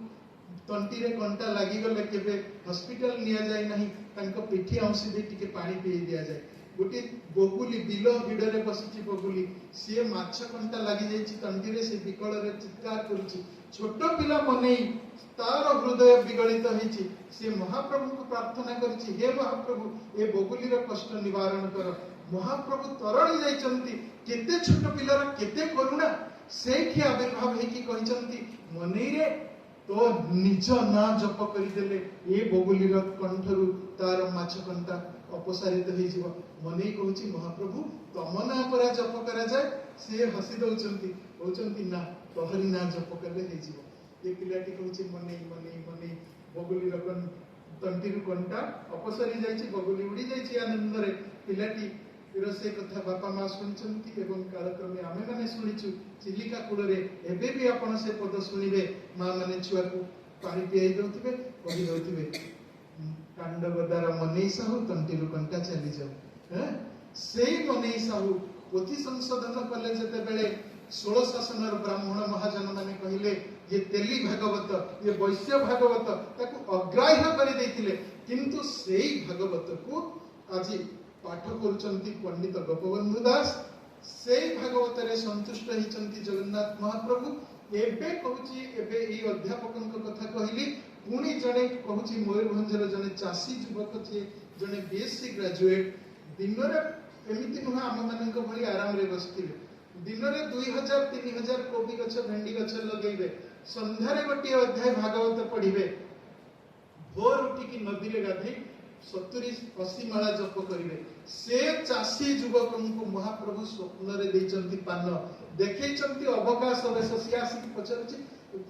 ତଣ୍ଟିରେ କଣ୍ଟା ଲାଗିଗଲେ କେବେ ହସ୍ପିଟାଲ ନିଆଯାଏ ନାହିଁ, ତାଙ୍କ ପିଠି ଆଉଁସି ଦେଇ ଟିକେ ପାଣି ପିଏଇ ଦିଆଯାଏ। ଗୋଟିଏ ବଗୁଲି ବିଲ ହିଡ଼ରେ ବସିଛି ବଗୁଲି, ସିଏ ମାଛ କଣ୍ଟା ଲାଗିଯାଇଛି ତଣ୍ଟିରେ, ସେ ବିକଳରେ ଚିତ୍କାର କରୁଛି। ଛୋଟ ପିଲା ମନେଇ ତାର ହୃଦୟ ବିଗଳିତ ହେଇଛି, ସିଏ ମହାପ୍ରଭୁଙ୍କୁ ପ୍ରାର୍ଥନା କରିଛି, ହେ ମହାପ୍ରଭୁ ଏ ବଗୁଲିର କଷ୍ଟ ନିବାରଣ କର। ମହାପ୍ରଭୁ ତରଳି ଯାଇଛନ୍ତି। କେତେ ଛୋଟ ପିଲାର କେତେ କରୁଣା, ସେଇଠି ଆବିର୍ଭାବ ହେଇକି କହିଛନ୍ତି, ମନେଇରେ ତୋ ନିଜ ନାଁ ଜପ କରିଦେଲେ ଏ ବଗୁଲିର କଣ୍ଠରୁ ତାର ମାଛ କଣ୍ଟା ଅପସାରିତ ହେଇଯିବ। ମନେଇ କହୁଛି, ମହାପ୍ରଭୁ ତମ ନାଁ ପରା ଜପ କରାଯାଏ। ସିଏ ହସି ଦଉଛନ୍ତି, କହୁଛନ୍ତି ନା ତୋହରି ନାଁ ଜପ କଲେ ହେଇଯିବ। ଏ ପିଲାଟି କହୁଛି ମନେଇ ମନେଇ ମନେଇ, ବଗୁଲିର ତଣ୍ଟିରୁ କଣ୍ଟା ଅପସରି ଯାଇଛି, ବଗୁଲି ଉଡି ଯାଇଛି ଆନନ୍ଦରେ। ପିଲାଟି ସେ କଥା ବାପା ମା ଶୁଣିଛନ୍ତି ଏବଂ କାଳକ୍ରମେ ଆମେମାନେ ଶୁଣିଛୁ। ଚିଲିକା କୂଳରେ ଏବେ ବି ଆପଣ ସେ ପଦ ଶୁଣିବେ, ମା ମାନେ ଛୁଆକୁ ପାଣି ପିଆଇ ଦଉଥିବେ, କହି ଦଉଥିବେ କାଣ୍ଡ ଗଦାର ମନେଇ ସାହୁ ତଣ୍ଟିରୁ କଣ୍ଟା ଚାଲିଯାଉ। ସେଇ ମନେଇ ସାହୁ ପୋଥି ସଂଶୋଧନ କଲେ ଯେତେବେଳେ ଷୋଳ ଶାସନର ବ୍ରାହ୍ମଣ ମହାଜନ ମାନେ କହିଲେ ଇଏ ତେଲି ଭାଗବତ, ଇଏ ବୈଶ୍ୟ ଭାଗବତ, ତାକୁ ଅଗ୍ରାହ୍ୟ କରିଦେଇଥିଲେ। କିନ୍ତୁ ସେଇ ଭାଗବତକୁ ଆଜି ପାଠ କରୁଛନ୍ତି ପଣ୍ଡିତ ଗୋପବନ୍ଧୁ ଦାସ। ସେଇ ଭାଗବତରେ ସନ୍ତୁଷ୍ଟ ହେଇଛନ୍ତି ଜଗନ୍ନାଥ ମହାପ୍ରଭୁ। ଏବେ କହୁଛି, ଏବେ ଏଇ ଅଧ୍ୟାପକଙ୍କ କଥା କହିଲି, ପୁଣି ଜଣେ କହୁଛି ମୟୂରଭଞ୍ଜର ଜଣେ ଚାଷୀ ଯୁବକ, ଯିଏ ଜଣେ ବିଏସସି ଗ୍ରାଜୁଏଟ, ଦିନରେ ଏମିତି ନୁହେଁ ଆମମାନଙ୍କ ଭଳି ଆରାମରେ ବସିଥିବେ, ଦିନରେ 2000 3000 କୋବି ଗଛ ଭେଣ୍ଡି ଗଛ ଲଗେଇବେ, ସନ୍ଧ୍ୟାରେ ଗୋଟିଏ ଅଧ୍ୟାୟ ଭାଗବତ ପଢିବେ, ଭୋର ଉଠିକି ନଦୀରେ ଗାଧେଇ 70-80 ମାଳା ଜପ କରିବେ। ସେ ଚାଷୀ ଯୁବକଙ୍କୁ ମହାପ୍ରଭୁ ସ୍ୱପ୍ନରେ ଦେଇଛନ୍ତି ପାନ, ଦେଖେଇଛନ୍ତି ଅବକାଶ ବେଶ। ସିଏ ଆସିକି ପଚାରୁଛି,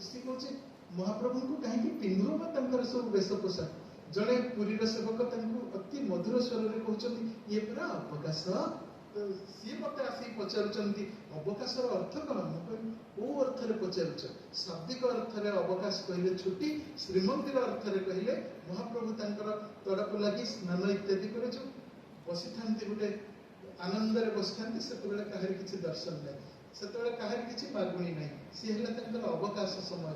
ସିଏ କହୁଛି ମହାପ୍ରଭୁଙ୍କୁ କାହିଁକି ପିନ୍ଧୁବ ତାଙ୍କର ସବୁ ବେଶ ପୋଷାକ। ଜଣେ ପୁରୀର ସେବକ ତାଙ୍କୁ ଅତି ମଧୁର ସ୍ୱରରେ କହୁଛନ୍ତି ଇଏ ପରା ଅବକାଶ। ତ ସିଏ ମତେ ଆସିକି ପଚାରୁଛନ୍ତି ଅବକାଶର ଅର୍ଥ କଣ? ମୁଁ କହିଲି କୋଉ ଅର୍ଥରେ ପଚାରୁଛ? ଶାବ୍ଦିକ ଅର୍ଥରେ ଅବକାଶ କହିଲେ ଛୁଟି, ଶ୍ରୀମନ୍ଦିର ଅର୍ଥରେ କହିଲେ ମହାପ୍ରଭୁ ତାଙ୍କର ତଡ଼ପ ଲାଗି ସ୍ନାନ ଇତ୍ୟାଦି କରି ଯୋଉ ବସିଥାନ୍ତି, ଗୋଟେ ଆନନ୍ଦରେ ବସିଥାନ୍ତି, ସେତେବେଳେ କାହାରି କିଛି ଦର୍ଶନ ନାହିଁ, ସେତେବେଳେ କାହାରି କିଛି ମାଗୁଣି ନାହିଁ, ସିଏ ହେଲା ତାଙ୍କର ଅବକାଶ ସମୟ।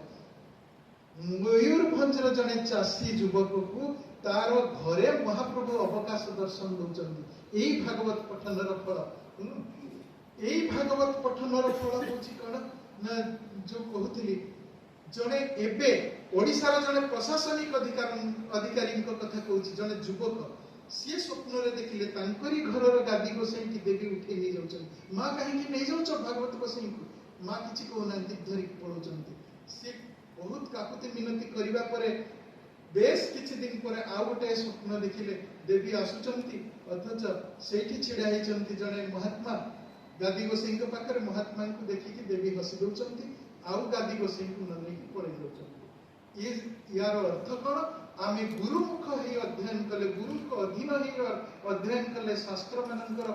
ମୟୂରଭଞ୍ଜର ଜଣେ ଚାଷୀ ଯୁବକକୁ ତାର ଘରେ ମହାପ୍ରଭୁ ଅବକାଶ ଦର୍ଶନ ଦଉଛନ୍ତି। ଏଇ ଭାଗବତ ପଠନର ଫଳ। ଏଇ ଭାଗବତ ପଠନର ଫଳ ହଉଛି କଣ ନା, ଯୋଉ କହୁଥିଲି ଜଣେ ଏବେ ଓଡ଼ିଶାର ଜଣେ ପ୍ରଶାସନିକ ଅଧିକାରୀଙ୍କ କଥା କହୁଛି, ଜଣେ ଯୁବକ, ସିଏ ସ୍ୱପ୍ନରେ ଦେଖିଲେ ତାଙ୍କରି ଘରର ଗାଦି ଗୋସାଇଁକି ଦେବୀ ଉଠେଇ ନେଇଯାଉଛନ୍ତି। ମା କାହିଁକି ନେଇଯାଉଛ ଭାଗବତ ଗୋସାଇଁଙ୍କୁ? ମା କିଛି କହୁନାହାନ୍ତି, ଧରିକି ପଳଉଛନ୍ତି। ସିଏ ବହୁତ କାକୁତି ମିନତି କରିବା ପରେ ବେଶ କିଛି ଦିନ ପରେ ଆଉ ଗୋଟେ ସ୍ୱପ୍ନ ଦେଖିଲେ, ଦେବୀ ଆସୁଛନ୍ତି, ଅଥଚ ସେଇଠି ଛିଡା ହେଇଛନ୍ତି ଜଣେ ମହାତ୍ମା ଗାଦି ଗୋସାଇଁଙ୍କ ପାଖରେ। ମହାତ୍ମାଙ୍କୁ ଦେଖିକି ଦେବୀ ହସି ଦଉଛନ୍ତି, ଆଉ ଗାଦି ଗୋସାଇଁଙ୍କୁ ନ ନେଇକି ପଳେଇ ଯାଉଛନ୍ତି। ୟାର ଅର୍ଥ କଣ? ଆମେ ଗୁରୁମୁଖ ହେଇ ଅଧ୍ୟୟନ କଲେ, ଗୁରୁଙ୍କ ଅଧୀନ ହେଇ ଅଧ୍ୟୟନ କଲେ ଶାସ୍ତ୍ର ମାନଙ୍କର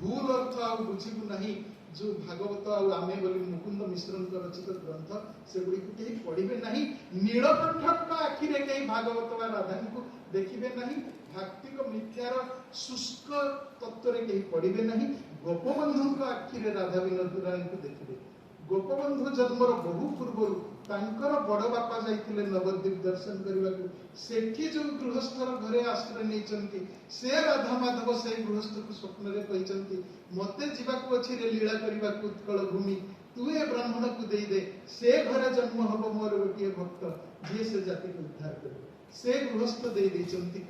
ଭୁଲ ଅର୍ଥ ଆଉ ବୁଝିବୁ ନାହିଁ। ଯୋଉ ଭାଗବତ ଆଉ ଆମେ ବୋଲି ମୁକୁନ୍ଦ ମିଶ୍ରଙ୍କ ରଚିତ ଗ୍ରନ୍ଥ, ସେଗୁଡ଼ିକୁ କେହି ପଢିବେ ନାହିଁ। ନୀଳକଣ୍ଠଙ୍କ ଆଖିରେ କେହି ଭାଗବତ ବା ରାଧାଙ୍କୁ ଦେଖିବେ ନାହିଁ। ଭାକ୍ତିକ ମିଥ୍ୟାର ଶୁଷ୍କ ତତ୍ତ୍ୱରେ କେହି ପଢିବେ ନାହିଁ। ଗୋପବନ୍ଧୁଙ୍କ ଆଖିରେ ରାଧା ବିନୋଦ ରାୟଙ୍କୁ ଦେଖିବେ। ଗୋପବନ୍ଧୁ ଜନ୍ମର ବହୁ ପୂର୍ବରୁ ତାଙ୍କର ବଡ ବାପା ଯାଇଥିଲେ ନବଦ୍ୱୀପ ଦର୍ଶନ କରିବାକୁ। ସେଠି ଯୋଉ ଗୃହସ୍ଥର ଘରେ ଆଶ୍ରୟ ନେଇଛନ୍ତି, ସେ ରାଧା ମାଧବ ସେଇ ଗୃହସ୍ଥକୁ ସ୍ୱପ୍ନରେ କହିଛନ୍ତି, ମତେ ଯିବାକୁ ଅଛି ରେ ଲୀଳା କରିବାକୁ ଉତ୍କଳ ଭୂମି, ତୁ ଏ ବ୍ରାହ୍ମଣକୁ ଦେଇଦେ, ସେ ଘରେ ଜନ୍ମ ହବ ମୋର ଗୋଟିଏ ଭକ୍ତ ଯିଏ ସେ ଜାତିକୁ ଉଦ୍ଧାର କରିବ। ସେ ଗୃହସ୍ଥ ଦେଇ ଦେଇଛନ୍ତି।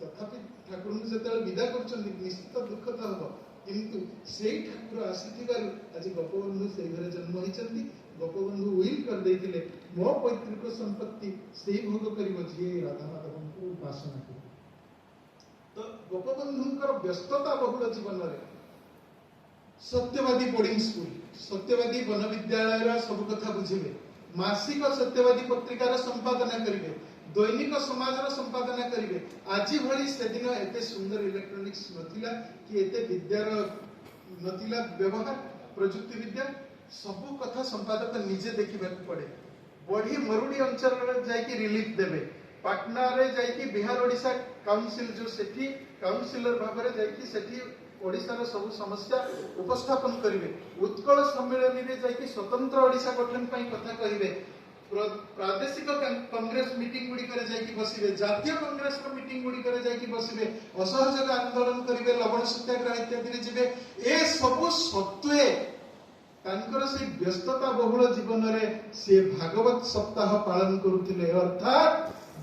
ତଥାପି ଠାକୁରଙ୍କୁ ଯେତେବେଳେ ବିଦା କରୁଛନ୍ତି ନିଶ୍ଚିତ ଦୁଃଖ ତ ହବ, କିନ୍ତୁ ସେଇ ଠାକୁର ଆସିଥିବାରୁ ଆଜି ଗୋପବନ୍ଧୁ ସେଇ ଘରେ ଜନ୍ମ ହେଇଛନ୍ତି। ଗୋପବନ୍ଧୁ will କରିଦେଇଥିଲେ, ମୋ ପୈତୃକ ସମ୍ପତ୍ତି ସେଇ ଭୋଗ କରିବ ଯିଏ ରାଧା ମାଧବଙ୍କୁ ଉପାସନା କରିବ। ତ ଗୋପବନ୍ଧୁଙ୍କର ବ୍ୟସ୍ତତା ବହୁଳ ଜୀବନରେ ସତ୍ୟବାଦୀ ବୋର୍ଡିଂ ସ୍କୁଲ, ସତ୍ୟବାଦୀ ବନ ବିଦ୍ୟାଳୟର ସବୁ କଥା ବୁଝିବେ, ମାସିକ ସତ୍ୟବାଦୀ ପତ୍ରିକାର ସମ୍ପାଦନା କରିବେ, ଦୈନିକ ସମାଜର ସମ୍ପାଦନା କରିବେ। ଆଜି ଭଳି ସେଦିନ ଏତେ ସୁନ୍ଦର ଇଲେକ୍ଟ୍ରୋନିକ୍ସ ନଥିଲା କି ଏତେ ବିଦ୍ୟାର ନଥିଲା ବ୍ୟବହାର, ପ୍ରଯୁକ୍ତି ବିଦ୍ୟା। ସବୁ କଥା ସମ୍ପାଦକ ନିଜେ ଦେଖିବାକୁ ପଡେ। ବଢି ମରୁଡି ଅଞ୍ଚଳରେ ଯାଇକି ରିଲିଫ ଦେବେ, ପାଟନାରେ ଯାଇକି ବିହାର ଓଡ଼ିଶା କାଉନସିଲ ଯୋଉ ସେଠି କାଉନସିଲର ଭାବରେ ଯାଇକି ସେଠି ଓଡ଼ିଶାର ସବୁ ସମସ୍ୟା ଉପସ୍ଥାପନ କରିବେ, ଉତ୍କଳ ସମ୍ମିଳନୀରେ ଯାଇକି ସ୍ୱତନ୍ତ୍ର ଓଡ଼ିଶା ଗଠନ ପାଇଁ କଥା କହିବେ, ପ୍ରାଦେଶିକ କଂଗ୍ରେସ ମିଟିଂ ଗୁଡ଼ିକରେ ଯାଇକି ବସିବେ, ଜାତୀୟ କଂଗ୍ରେସର ମିଟିଂ ଗୁଡ଼ିକରେ ଯାଇକି ବସିବେ, ଅସହଯୋଗ ଆନ୍ଦୋଳନ କରିବେ, ଲବଣ ସତ୍ୟାଗ୍ରହ ଇତ୍ୟାଦିରେ ଯିବେ। ଏସବୁ ସତ୍ତ୍ୱେ ତାଙ୍କର ସେଇ ବ୍ୟସ୍ତତା ବହୁଳ ଜୀବନରେ ସିଏ ଭାଗବତ ସପ୍ତାହ ପାଳନ କରୁଥିଲେ। ଅର୍ଥାତ୍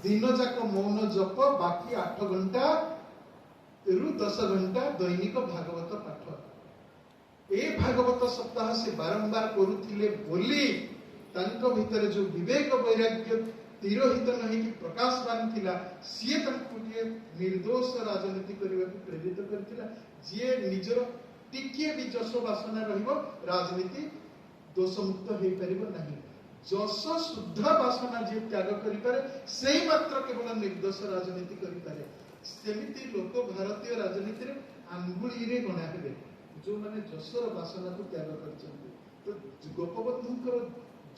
ଦିନ ଯାକ ମୌନ ଜପ, ବାକି 8 ଘଣ୍ଟା ରୁ 10 ଘଣ୍ଟା ଦୈନିକ ଭାଗବତ ପାଠ। ଏ ଭାଗବତ ସପ୍ତାହ ସେ ବାରମ୍ବାର କରୁଥିଲେ ବୋଲି ତାଙ୍କ ଭିତରେ ଯୋଉ ବିବେକ ବୈରାଗ୍ୟ ତିରୋହିତ ନ ହେଇକି ପ୍ରକାଶବାନ ଥିଲା, ସିଏ ତାଙ୍କୁ ଗୋଟିଏ ନିର୍ଦ୍ଦୋଷ ରାଜନୀତି କରିବାକୁ ପ୍ରେରିତ କରିଥିଲା। ଯିଏ ନିଜର ଟିକିଏ ବି ଯଶ ବାସନା ରହିବ, ରାଜନୀତି ଦୋଷମୁକ୍ତ ହେଇପାରିବ ନାହିଁ। ଯଶ ଶୁଦ୍ଧ ବାସନା ଯିଏ ତ୍ୟାଗ କରିପାରେ, ସେଇ ମାତ୍ର କେବଳ ନିର୍ଦ୍ଦୋଷ ରାଜନୀତି କରିପାରେ। ସେମିତି ଲୋକ ଭାରତୀୟ ରାଜନୀତିରେ ଆଙ୍ଗୁଳିରେ ଗଣା ହେବେ, ଯୋଉମାନେ ଯଶର ବାସନାକୁ ତ୍ୟାଗ କରିଛନ୍ତି। ତ ଗୋପବନ୍ଧୁଙ୍କର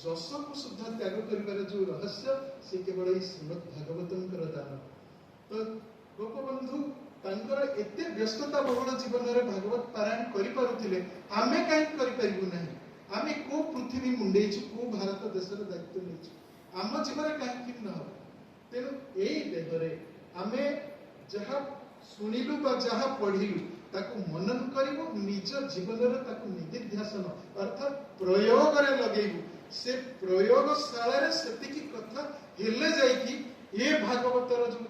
ଯଶକୁ ସୁଦ୍ଧା ତ୍ୟାଗ କରିବାର ଯୋଉ ରହସ୍ୟ, ସେ କେବଳ ଏଇ ଶ୍ରୀମଦ୍ ଭାଗବତଙ୍କର ଦାନ। ତ ଗୋପବନ୍ଧୁ ତାଙ୍କର ଏତେ ବ୍ୟସ୍ତତା ବହୁଳ ଜୀବନରେ ଭାଗବତ ପାରାୟଣ କରିପାରୁଥିଲେ, ଆମେ କାହିଁକି କରିପାରିବୁ ନାହିଁ? ଆମେ କୋଉ ପୃଥିବୀ ମୁଣ୍ଡେଇଛୁ, କୋଉ ଭାରତ ଦେଶର ଦାୟିତ୍ୱ ନେଇଛୁ, ଆମ ଜୀବନରେ କାହିଁକି ନ ହବ? ତେଣୁ ଏଇ ଦେହରେ ଆମେ ଯାହା ଶୁଣିଲୁ ବା ଯାହା ପଢିଲୁ ତାକୁ ମନନ କରିବୁ, ନିଜ ଜୀବନରେ ତାକୁ ନିଦିଧ୍ୟାସନ ଅର୍ଥାତ୍ ପ୍ରୟୋଗରେ ଲଗେଇବୁ। ସେ ପ୍ରୟୋଗଶାଳାରେ ସେତିକି କଥା ହେଲେ ଯାଇକି ଏ ଭାଗବତର ଯୋଉ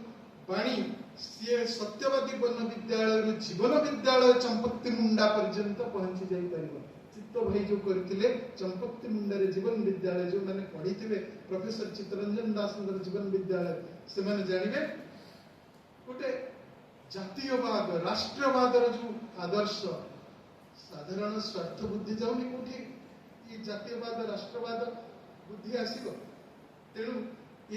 ବାଣୀ, ସିଏ ସତ୍ୟବାଦୀ ବନ ବିଦ୍ୟାଳୟରୁ ଜୀବନ ବିଦ୍ୟାଳୟ ଚମ୍ପତ୍ତି ମୁଣ୍ଡା ପର୍ଯ୍ୟନ୍ତ ପହଞ୍ଚି ଯାଇପାରିବ। ଚିତ୍ତ ଭାଇ ଯୋଉ କରିଥିଲେ ଚମ୍ପତ୍ତି ମୁଣ୍ଡାରେ ଜୀବନ ବିଦ୍ୟାଳୟ, ଯୋଉମାନେ ପଢିଥିବେ ପ୍ରଫେସର ଚିତ୍ତରଞ୍ଜନ ଦାସଙ୍କର ଜୀବନ ବିଦ୍ୟାଳୟ, ସେମାନେ ଜାଣିବେ ଗୋଟେ ଜାତୀୟବାଦ ରାଷ୍ଟ୍ରବାଦର ଯୋଉ ଆଦର୍ଶ। ସାଧାରଣ ସ୍ୱାର୍ଥ ବୁଦ୍ଧି ଯାଉନି କୋଉଠି ଏ ଜାତୀୟବାଦ ରାଷ୍ଟ୍ରବାଦ ବୁଦ୍ଧି ଆସିବ। ତେଣୁ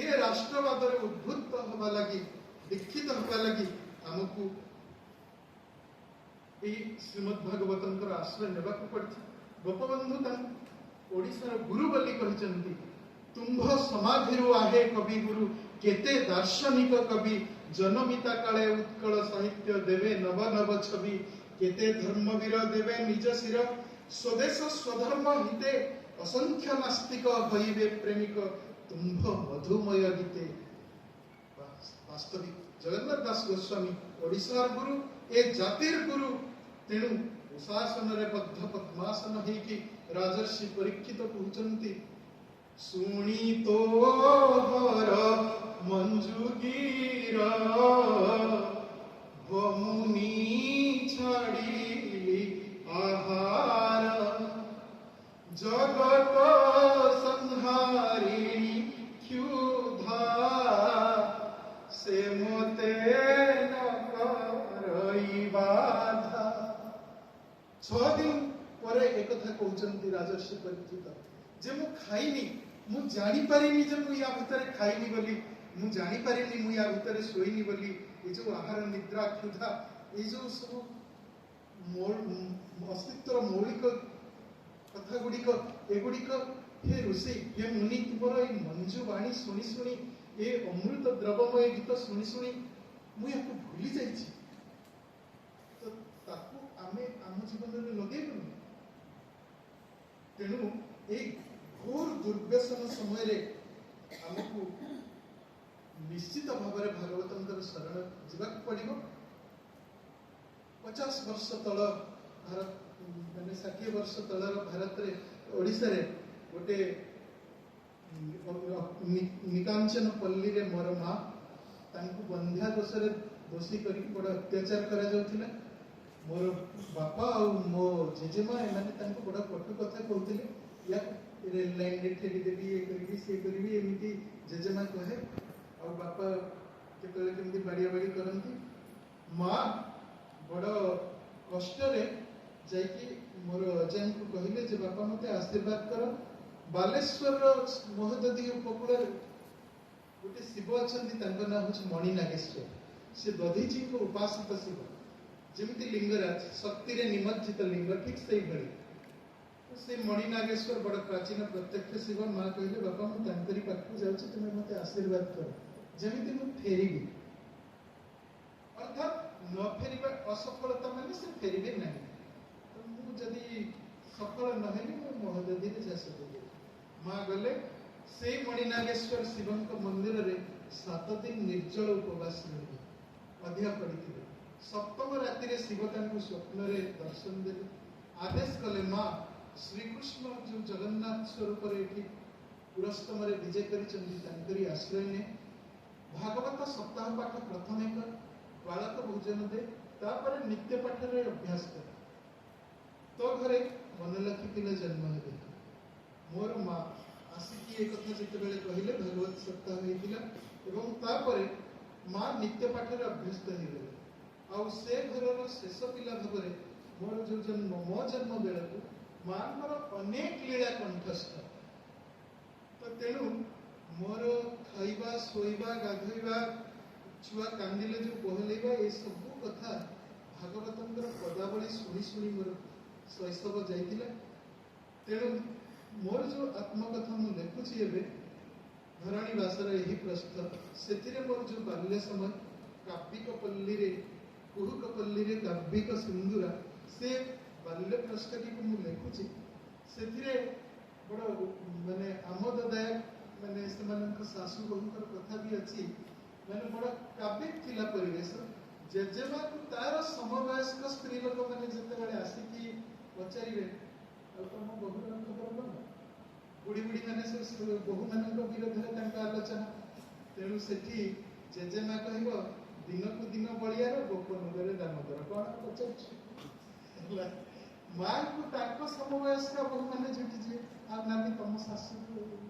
ଏ ରାଷ୍ଟ୍ରବାଦରେ ଉଦ୍ବୁଦ୍ଧ ହବା ଲାଗି, ଦୀକ୍ଷିତ ହବା ଲାଗି ଆମକୁ ଏଇ ଶ୍ରୀମଦ୍ ଭାଗବତଙ୍କର ଆଶ୍ରୟ ନେବାକୁ ପଡିଛି। ଗୋପବନ୍ଧୁ ତାଙ୍କୁ ଓଡ଼ିଶାର ଗୁରୁ ବୋଲି କହିଛନ୍ତି। ତୁମ୍ଭ ସମାଧିରୁ ଆହେ କବି ଗୁରୁ କେତେ ଦାର୍ଶନିକ କବି, ଜନମିତା କାଳେ ଉତ୍କଳ ସାହିତ୍ୟ ଦେବେ ନବ ନବ ଛବି, କେତେ ଧର୍ମବୀର ଦେବେ ନିଜ ଶିର, ସ୍ୱଦେଶ ସ୍ୱଧର୍ମ ହିତେ ଅସଂଖ୍ୟ ନାସ୍ତିକ ହୋଇବେ ପ୍ରେମିକ ତୁମ୍ଭ ମଧୁମୟ ଗୀତେ। ବାସ୍ତବିକ ଜଗନ୍ନାଥ ଦାସ ଗୋସ୍ୱାମୀ ଓଡ଼ିଶାର ଗୁରୁ, ଏ ଜାତିର ଗୁରୁ। ତେଣୁ ଉଷାସନରେ ବଦ୍ଧ ପଦ୍ମାସନ ହେଇକି ରାଜର୍ଷି ପରୀକ୍ଷିତ କହୁଛନ୍ତି, ଶୁଣି ତୋହର ମଞ୍ଜୁଗିର ଭମୁନି ଛାଡ଼ିଲି ଆହାର, ଜଗତ ସଂହାରିଣୀ କ୍ଷୁଧା ସେ ମତେ ନ କରଇ ବାଧା। 6 ଦିନ ପରେ ଏକଥା କହୁଛନ୍ତି ରାଜର୍ଷି ପରୀକ୍ଷିତ ଯେ ମୁଁ ଖାଇନି, ମୁଁ ଜାଣିପାରିନି ଯେ ମୁଁ ୟା ଭିତରେ ଖାଇନି ବୋଲି, ମୁଁ ଜାଣିପାରିନି ମୁଁ ୟା ଭିତରେ ଶୋଇନି ବୋଲି। ଏ ଯୋଉ ଆହାର ନିଦ୍ରା କ୍ଷୁଧା, ଏଇ ଯୋଉ ସବୁ ଅସ୍ତିତ୍ୱର ମୌଳିକ କଥା ଗୁଡ଼ିକ, ଏଗୁଡ଼ିକ ହେ ଋଷି, ହେ ମୁନି, ତୁମର ଏଇ ମଞ୍ଜୁ ବାଣୀ ଶୁଣି ଶୁଣି, ଏ ଅମୃତ ଦ୍ରବମୟ ଗୀତ ଶୁଣି ଶୁଣି ମୁଁ ୟାକୁ ଭୁଲି ଯାଇଛି। ତ ତାକୁ ଆମେ ଆମ ଜୀବନରେ ଲଗେଇବୁନି। ତେଣୁ ଏଇ ଘୋର ଦୁର୍ବ୍ୟସନ ସମୟରେ ଆମକୁ ନିଶ୍ଚିତ ଭାବରେ ଭାଗବତଙ୍କର ଶରଣ ଯିବାକୁ ପଡ଼ିବ। 50 ବର୍ଷ ତଳ ଭାରତ, ମାନେ 60 ବର୍ଷ ତଳର ଭାରତରେ, ଓଡ଼ିଶାରେ ଗୋଟେ ନିକାଞ୍ଚନ ପଲ୍ଲୀରେ ମୋର ମା, ତାଙ୍କୁ ବନ୍ଧ୍ୟା ଦୋଷରେ ଦୋଷୀ କରିକି ବଡ଼ ଅତ୍ୟାଚାର କରାଯାଉଥିଲା। ମୋର ବାପା ଆଉ ମୋ ଜେଜେମା ଏମାନେ ତାଙ୍କୁ ବଡ଼ କଟୁ କଥା କହୁଥିଲେ, ୟାକୁ ରେଲ ଲାଇନରେ ଠେଲିଦେବି, ଇଏ କରିବି ସିଏ କରିବି, ଏମିତି ଜେଜେମା କହେ। ଆଉ ବାପା କେତେବେଳେ କେମିତି ବାଡ଼ିଆ ବାଡ଼ି କରନ୍ତି। ମା ବଡ଼ କଷ୍ଟରେ ଯାଇକି ମୋର ଅଜାଙ୍କୁ କହିଲେ ଯେ ବାପା ମତେ ଆଶୀର୍ବାଦ କର। ବାଲେଶ୍ୱରର ମହୋଦଧି ଉପକୂଳରେ ଗୋଟେ ଶିବ ଅଛନ୍ତି, ତାଙ୍କ ନାଁ ହଉଛି ମଣିନାଗେଶ୍ୱର। ସେ ଦଧିଚିଙ୍କ ଉପାସିତ ଶିବ, ଯେମିତି ଲିଙ୍ଗରାଜ ଶକ୍ତିରେ ନିମଜ୍ଜିତ ଲିଙ୍ଗ, ଠିକ ସେଇଭଳି ସେ ମଣିନାଗେଶ୍ୱର ବଡ଼ ପ୍ରାଚୀନ ପ୍ରତ୍ୟକ୍ଷ ଶିବ। ମା କହିଲେ ବାପା ମୁଁ ତାଙ୍କରି ପାଖକୁ ଯାଉଛି, ତୁମେ ମତେ ଆଶୀର୍ବାଦ କର ଯେମିତି ମୁଁ ଫେରିବି। ଅର୍ଥାତ୍ ନ ଫେରିବା ଅସଫଳତା ମାନେ ସେ ଫେରିବେ ନାହିଁ। ତ ମୁଁ ଯଦି ସଫଳ ନହେଲି ମୁଁ ମହୋଦଧିରେ ଚାଷ ଦେବି। ମା ଗଲେ ସେଇ ମଣିନାଗେଶ୍ୱର ଶିବଙ୍କ ମନ୍ଦିରରେ 7 ଦିନ ନିର୍ଜଳ ଉପବାସ ରହିଲେ, ଅଧିଆ ପଡ଼ିଥିଲେ। ସପ୍ତମ ରାତିରେ ଶିବ ତାଙ୍କୁ ସ୍ୱପ୍ନରେ ଦର୍ଶନ ଦେଲେ, ଆଦେଶ କଲେ ମା ଶ୍ରୀକୃଷ୍ଣ ଯୋଉ ଜଗନ୍ନାଥ ସ୍ୱରୂପରେ ଏଠି ପୁରସ୍ତମରେ ବିଜେ କରିଛନ୍ତି ତାଙ୍କରି ଆଶ୍ରୟ ନେ, ଭାଗବତ ସପ୍ତାହ ପାଠ ପ୍ରଥମେ କର, ବାଳକ ଭୋଜନ ଦେ, ତାପରେ ନିତ୍ୟ ପାଠରେ ଅଭ୍ୟାସ କର, ତୋ ଘରେ ମନଲଖି ପିଲା ଜନ୍ମ ହେବେ। ମୋର ମା ଆସିକି ଏ କଥା ଯେତେବେଳେ କହିଲେ, ଭାଗବତ ସପ୍ତାହ ହେଇଥିଲା ଏବଂ ତାପରେ ମା ନିତ୍ୟ ପାଠରେ ଅଭ୍ୟସ୍ତ ହେଇଗଲେ। ଆଉ ସେ ଘରର ଶେଷ ପିଲା ଭାବରେ ମୋର ଯୋଉ ଜନ୍ମ, ମୋ ଜନ୍ମ ବେଳକୁ ମାଙ୍କର ଅନେକ ଲୀଳା କଣ୍ଠସ୍ଥ। ତ ତେଣୁ ମୋର ଖାଇବା, ଶୋଇବା, ଗାଧୋଇବା, ଛୁଆ କାନ୍ଦିଲେ ଯୋଉ ବହଲେଇବା, ଏସବୁ କଥା ଭାଗବତଙ୍କର ପଦାବଳୀ ଶୁଣି ଶୁଣି ମୋର ଶୈଶବ ଯାଇଥିଲା। ତେଣୁ ମୋର ଯୋଉ ଆତ୍ମକଥା ମୁଁ ଲେଖୁଛି ଏବେ, ଧରଣୀ ବାସର ଏହି ପ୍ରସ୍ଥ, ସେଥିରେ ମୋର ଯୋଉ ବାଲ୍ୟ ସମୟ, କାବ୍ୟିକ ପଲ୍ଲୀରେ, କୁହୁକ ପଲ୍ଲୀରେ କାବ୍ୟିକ ସିନ୍ଦୁରା, ସେ ବାଲ୍ୟ ପୃଷ୍ଠଟିକୁ ମୁଁ ଲେଖୁଛି। ସେଥିରେ ବଡ଼ ମାନେ ଆମୋଦଦାୟକ, ମାନେ ସେମାନଙ୍କ ଶାଶୁ ବୋହୂଙ୍କର କଥା ବି ଅଛି, ମାନେ ବଡ଼ କାବ୍ୟିକ ଥିଲା ପରିବେଶ। ଜେଜେମାକୁ ତାର ସମବୟସ୍କ ସ୍ତ୍ରୀ ଲୋକମାନେ ଯେତେବେଳେ ଆସିକି ପଚାରିବେ, ଆଉ ତମ ବୋହୂର ଖବର କଣ? ବୁଢ଼ୀ ବୁଢ଼ୀ ମାନେ ସବୁ ବୋହୂମାନଙ୍କ ବିରୋଧରେ ତାଙ୍କ ଆଲୋଚନା। ତେଣୁ ସେଠି ଜେଜେମା କହିବ, ଦିନକୁ ଦିନ ବଳିଆର ଗୋପନଗରରେ ଦାମୋଦର, କଣ ପଚାରୁଛୁ? ହେଲା, ମାଙ୍କୁ ତାଙ୍କ ସମବୟସ୍କ ବୋହୂମାନେ ଝୁଟିଯିବେ, ଆଉ ନାନୀ ତମ ଶାଶୁ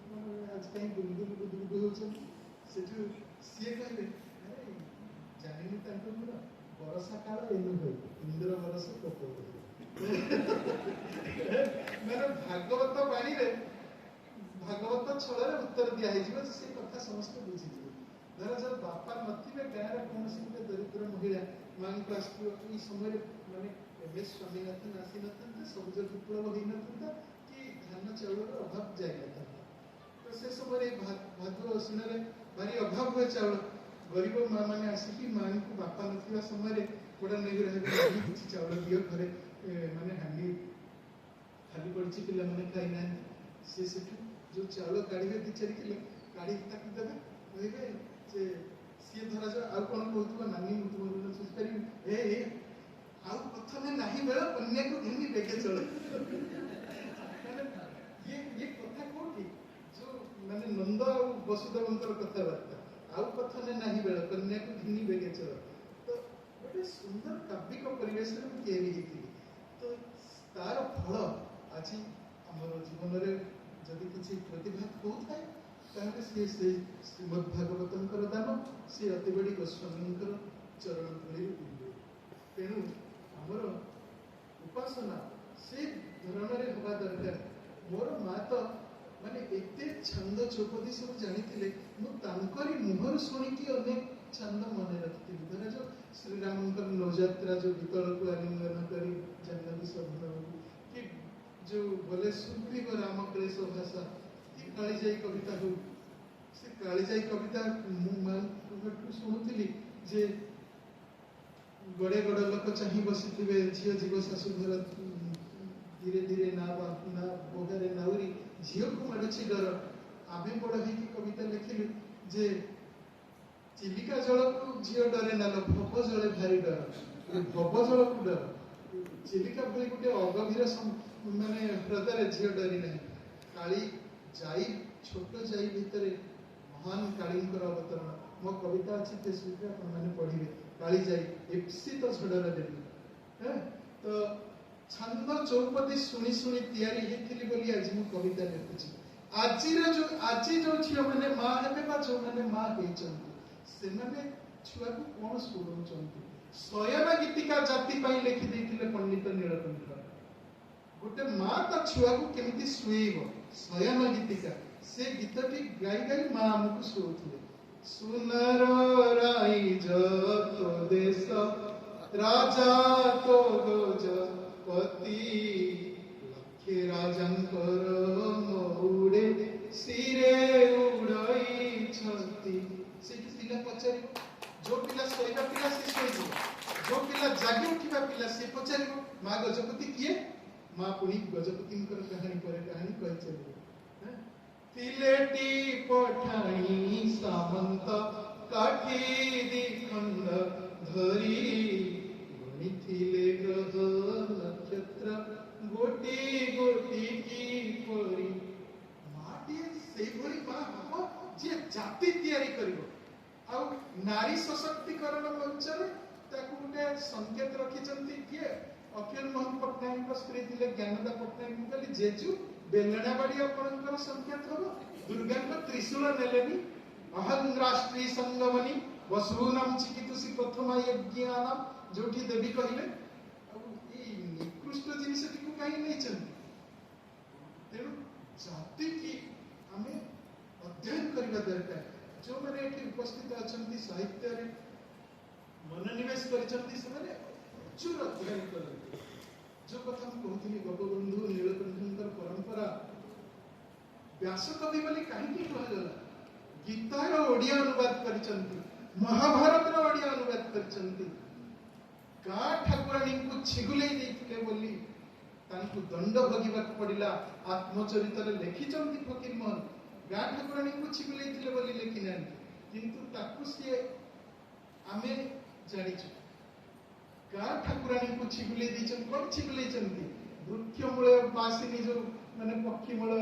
ଆଜି କାହିଁ ଗୁଲୁଗୁଲୁ ଗୁଦୁଗୁଦୁ ହଉଛନ୍ତି? ସେଠୁ ସିଏ କହିବେ, ଜାଣିନି ତାଙ୍କ ଗୁଣ, ବରଷା କାଳ ଏନୁ ହୋଇ ଇନ୍ଦ୍ର ବରଷ କୋପ। ମାନେ ଭାଗବତ ବାଣୀରେ, ଭାଗବତ ଛଳରେ ଉତ୍ତର ଦିଆ ହେଇଯିବ, ସେ କଥା ସମସ୍ତେ ବୁଝିଯିବେ। ଧରାଯାଉ ବାପା ନଥିବେ, ଗାଁରେ କୌଣସି ଗୋଟେ ଦରିଦ୍ର ମହିଳା ମାଙ୍କୁ ଆସିଥିବ ଏଇ ସମୟରେ, ମାନେ ଏମ୍ ଏସ୍ ସ୍ୱାମୀନାଥନ ଆସିନଥାନ୍ତେ, ସବୁଜ ବିପ୍ଳବ ହେଇନଥାନ୍ତା କି ଧାନ ଚାଉଳର ଅଭାବ ଯାଇନଥାନ୍ତା। ତ ସେ ସମୟରେ ଭାଦ୍ରବ ଅଶ୍ୱିନରେ ଭାରି ଅଭାବ ହୁଏ ଚାଉଳ। ଗରିବ ମା ମାନେ ଆସିକି ମାଙ୍କୁ ବାପା ନଥିବା ସମୟରେ ପୋଡ଼ା ନେଇକି ହେବେ, କିଛି ଚାଉଳ ଦିଅ, ଘରେ ମାନେ ହାଣ୍ଡି ଖାଲି ପଡ଼ିଛି, ପିଲାମାନେ ଖାଇନାହାନ୍ତି। ସେ ସେଠୁ ଯୋଉ ଚାଉଳ କାଢ଼ିବେ, 2-4 କିଲୋ କାଢ଼ିକି ତାକୁ ଦେବେ, କହିବେ ଯେ ସିଏ ଧରାଯାଉ ଆଉ କଣ କହୁଥିବ, ନାନୀ ମୁଁ ତୁମ ଋଣ ଶୁଝିପାରିବି, ଏ ଆଉ ପ୍ରଥମେ ନାହିଁ ବେଳ, କନ୍ୟାକୁ ଘେନି ବେଗେ ଚଳ। ମାନେ ଇଏ କଥା କୋଉଠି? ଯୋଉ ମାନେ ନନ୍ଦ ଆଉ ବସୁଦେବଙ୍କର କଥାବାର୍ତ୍ତା, ଆଉ ପ୍ରଥମେ ନାହିଁ ବେଳ, କନ୍ୟାକୁ ଘେନି ବେଗେ ଚଳ। ତ ଗୋଟେ ସୁନ୍ଦର କାବ୍ୟିକ ପରିବେଶରେ ମୁଁ ତିଆରି ହେଇଥିଲି। ତ ତାର ଫଳ ଆଜି ଆମର ଜୀବନରେ ଯଦି କିଛି ପ୍ରତିଭାତ ହଉଥାଏ, ତାହେଲେ ସିଏ ସେଇ ଶ୍ରୀମଦ୍ ଭାଗବତଙ୍କର ଦାନ, ସିଏ ଅତିବଡ଼ି ଗୋସ୍ୱାମୀଙ୍କର ଚରଣ ଧୂଳିରୁ ପିନ୍ଧେ। ତେଣୁ ଆମର ଉପାସନା ସେ ଧରଣରେ ହେବା ଦରକାର। ମୋର ମା ତ ମାନେ ଏତେ ଛନ୍ଦ ଚୌପଦୀ ସବୁ ଜାଣିଥିଲେ, ମୁଁ ତାଙ୍କରି ମୁହଁରୁ ଶୁଣିକି ଅନେକ ଛନ୍ଦ ମନେ ରଖିଥିଲି। ଧରାଯାଉ ଶ୍ରୀରାମଙ୍କର ନୌଯାତ୍ରା ଯୋଉ ବିତଳକୁ ଆଲିଙ୍ଗନ କରି ଜାହ୍ନବୀ ଶୋଭନ, କି ଯୋଉ ବୋଲେ ସୁଗ୍ରୀବ ରାମ କ୍ଲେଶ ଭାଷା, କି କାଳିଜାଇ କବିତା ହଉ, ସେ କାଳିଜାଇ କବିତା ମୁଁ ମାଙ୍କଠୁ ଶୁଣୁଥିଲି ଯେ ଗଡ଼େ ଗଡ଼ ଲୋକ ଚାହିଁ ବସିଥିବେ, ଝିଅ ଯିବ ଶାଶୁଘର ଧୀରେ ଧୀରେ, ନା ନା ବୋହାରେ ନାଉରି, ଝିଅକୁ ମାଡ଼ୁଛି ଡର। ଆମେ ବଡ଼ ହେଇକି କବିତା ଲେଖିଲୁ ଯେ ଚିଲିକା ଜଳକୁ ଝିଅ ଡରେ ନା ଲୋ, ଭବ ଜଳେ ଭାରି ଡର। ଭବ ଜଳକୁ ଡର, ଚିଲିକା ଭଳି ଗୋଟେ ଅଗଭୀର ମାନେ ହ୍ରଦରେ ଝିଅ ଡରି ନାହିଁ। କାଳି ଯାଇ, ଛୋଟ ଯାଇ ଭିତରେ ମହାନ କାଳୀଙ୍କର ଅବତରଣ। ମୋ କବିତା ଅଛି ଫେସବୁକରେ, ଆପଣମାନେ ପଢିବେ, କାଳି ଯାଇ ଇପ୍ସିତ ଝଡ଼ର ଦେବୀ। ତ ଛନ୍ଦ ଚୌପଦୀ ଶୁଣି ଶୁଣି ତିଆରି ହେଇଥିଲି ବୋଲି ଆଜି ମୁଁ କବିତା ଲେଖୁଛି। ଆଜି ଯୋଉ ଝିଅମାନେ ମା ହେବେ ବା ଯୋଉମାନେ ମା ହେଇଛନ୍ତି, ସେମାନେ ଛୁଆକୁ କଣ ଶୁଣଉଛନ୍ତି? ଶୟନ ଗୀତିକା ଜାତି ପାଇଁ ଲେଖି ଦେଇଥିଲେ ପଣ୍ଡିତ ନୀଳକଣ୍ଠ। ଗୋଟେ ମା ତା ଛୁଆକୁ କେମିତି ଶୁଏଇବ, ଶୟନ ଗୀତିକା, ସେ ଗୀତଟି ଗାଇ ଗାଇ ମା ଆମକୁ ଶୁଅଉଥିଲେ। ସୁନର ରାଇଜ ତୋ ଦେଶ, ରାଜା ତୋ ଗଜପତି, ଲକ୍ଷେ ରାଜାଙ୍କର ମଉଡ଼େ ଶିରେ ଉଡ଼ଇଛନ୍ତି। ସେଇଠି ପିଲା ପଚାରିବ, ଯୋଉ ପିଲା ଶୋଇବା ପିଲା ସେ ଶୋଇଯିବ, ଯୋଉ ପିଲା ଜାଗି ଉଠିବା ପିଲା ସେ ପଚାରିବ, ମା ଗଜପତି କିଏ? ମା ପୁଣି ଗଜପତିଙ୍କର କାହାଣୀ ପରେ କାହାଣୀ କହି ଚାଲିବ। ଥିଲେଟି ପଠାଣି ସାମନ୍ତ କାଠି ଦିଖଣ୍ଡ ଧରି, ଗଣିଥିଲେ ଗ୍ରହ ନକ୍ଷତ୍ର ଗୋଟି ଗୋଟି କିପରି। ମାଟିଏ ସେଇଭଳି ମା ହବ ଯିଏ ଜାତି ତିଆରି କରିବ। ଆଉ ନାରୀ ସଶକ୍ତିକରଣ ମଞ୍ଚରେ ତାକୁ ଗୋଟେ ସଂକେତ ରଖିଛନ୍ତି କିଏ? ଅଖିଳ ମୋହନ ପଟ୍ଟନାୟକଙ୍କ ସ୍ତ୍ରୀ ଥିଲେ ଜ୍ଞାନଦା ପଟ୍ଟନାୟକ। ମୁଁ କହିଲି ଜେଜୁ ବେଲଣା ବାଡି ଆପଣଙ୍କର ସଂକେତ ହବ, ଦୁର୍ଗାଙ୍କ ତ୍ରିଶୂଳ ନେଲେନି। ଅହଂ ରାଷ୍ଟ୍ରୀ ସଙ୍ଗମନି ବସୁନାମ ଚିକିତୁଷି ପ୍ରଥମା ୟଜ୍ଞାନାମ, ଯୋଉଠି ଦେବୀ କହିଲେ। ଆଉ ଏଇ ନିକୃଷ୍ଟ ଜିନିଷଟିକୁ କାହିଁ ନେଇଛନ୍ତି? ତେଣୁ ଜାତିକି ଆମେ ଅଧ୍ୟୟନ କରିବା ଦରକାର। ଯେଉଁମାନେ ଏଠି ଉପସ୍ଥିତ ଅଛନ୍ତି, ସାହିତ୍ୟରେ ମନୋନିବେଶ କରିଛନ୍ତି, ସେମାନେ ପ୍ରଚୁର ଅଧ୍ୟୟନ କରନ୍ତି। ଯୋଉ କଥା ମୁଁ କହୁଥିଲି, ଗୋପବନ୍ଧୁ ନୀଳକଣ୍ଠଙ୍କର ପରମ୍ପରା, ବ୍ୟାସକବି ବୋଲି କାହିଁକି କୁହାଗଲା? ଗୀତାର ଓଡ଼ିଆ ଅନୁବାଦ କରିଛନ୍ତି, ମହାଭାରତର ଓଡ଼ିଆ ଅନୁବାଦ କରିଛନ୍ତି। ଗାଁ ଠାକୁରାଣୀଙ୍କୁ ଛିଗୁଲେଇ ଦେଇଥିଲେ ବୋଲି ତାଙ୍କୁ ଦଣ୍ଡ ଭୋଗିବାକୁ ପଡ଼ିଲା। ଆତ୍ମଚରିତରେ ଲେଖିଛନ୍ତି ଫକୀରମୋହନ, ଗାଁ ଠାକୁରାଣୀଙ୍କୁ ଛିଗୁଲେଇଥିଲେ ବୋଲି ଲେଖିନାହାନ୍ତି, କିନ୍ତୁ ତାକୁ ସିଏ ଆମେ ଜାଣିଛୁ। ଗାଁ ଠାକୁରାଣୀଙ୍କୁ ଛିଗୁଲେଇ ଦେଇଛନ୍ତି। କଣ ଛିଗୁଲେଇଛନ୍ତି? ବୃକ୍ଷ ମୂଳ ବାସିନୀ, ଯୋଉ ମାନେ ପକ୍ଷୀ ମୂଳ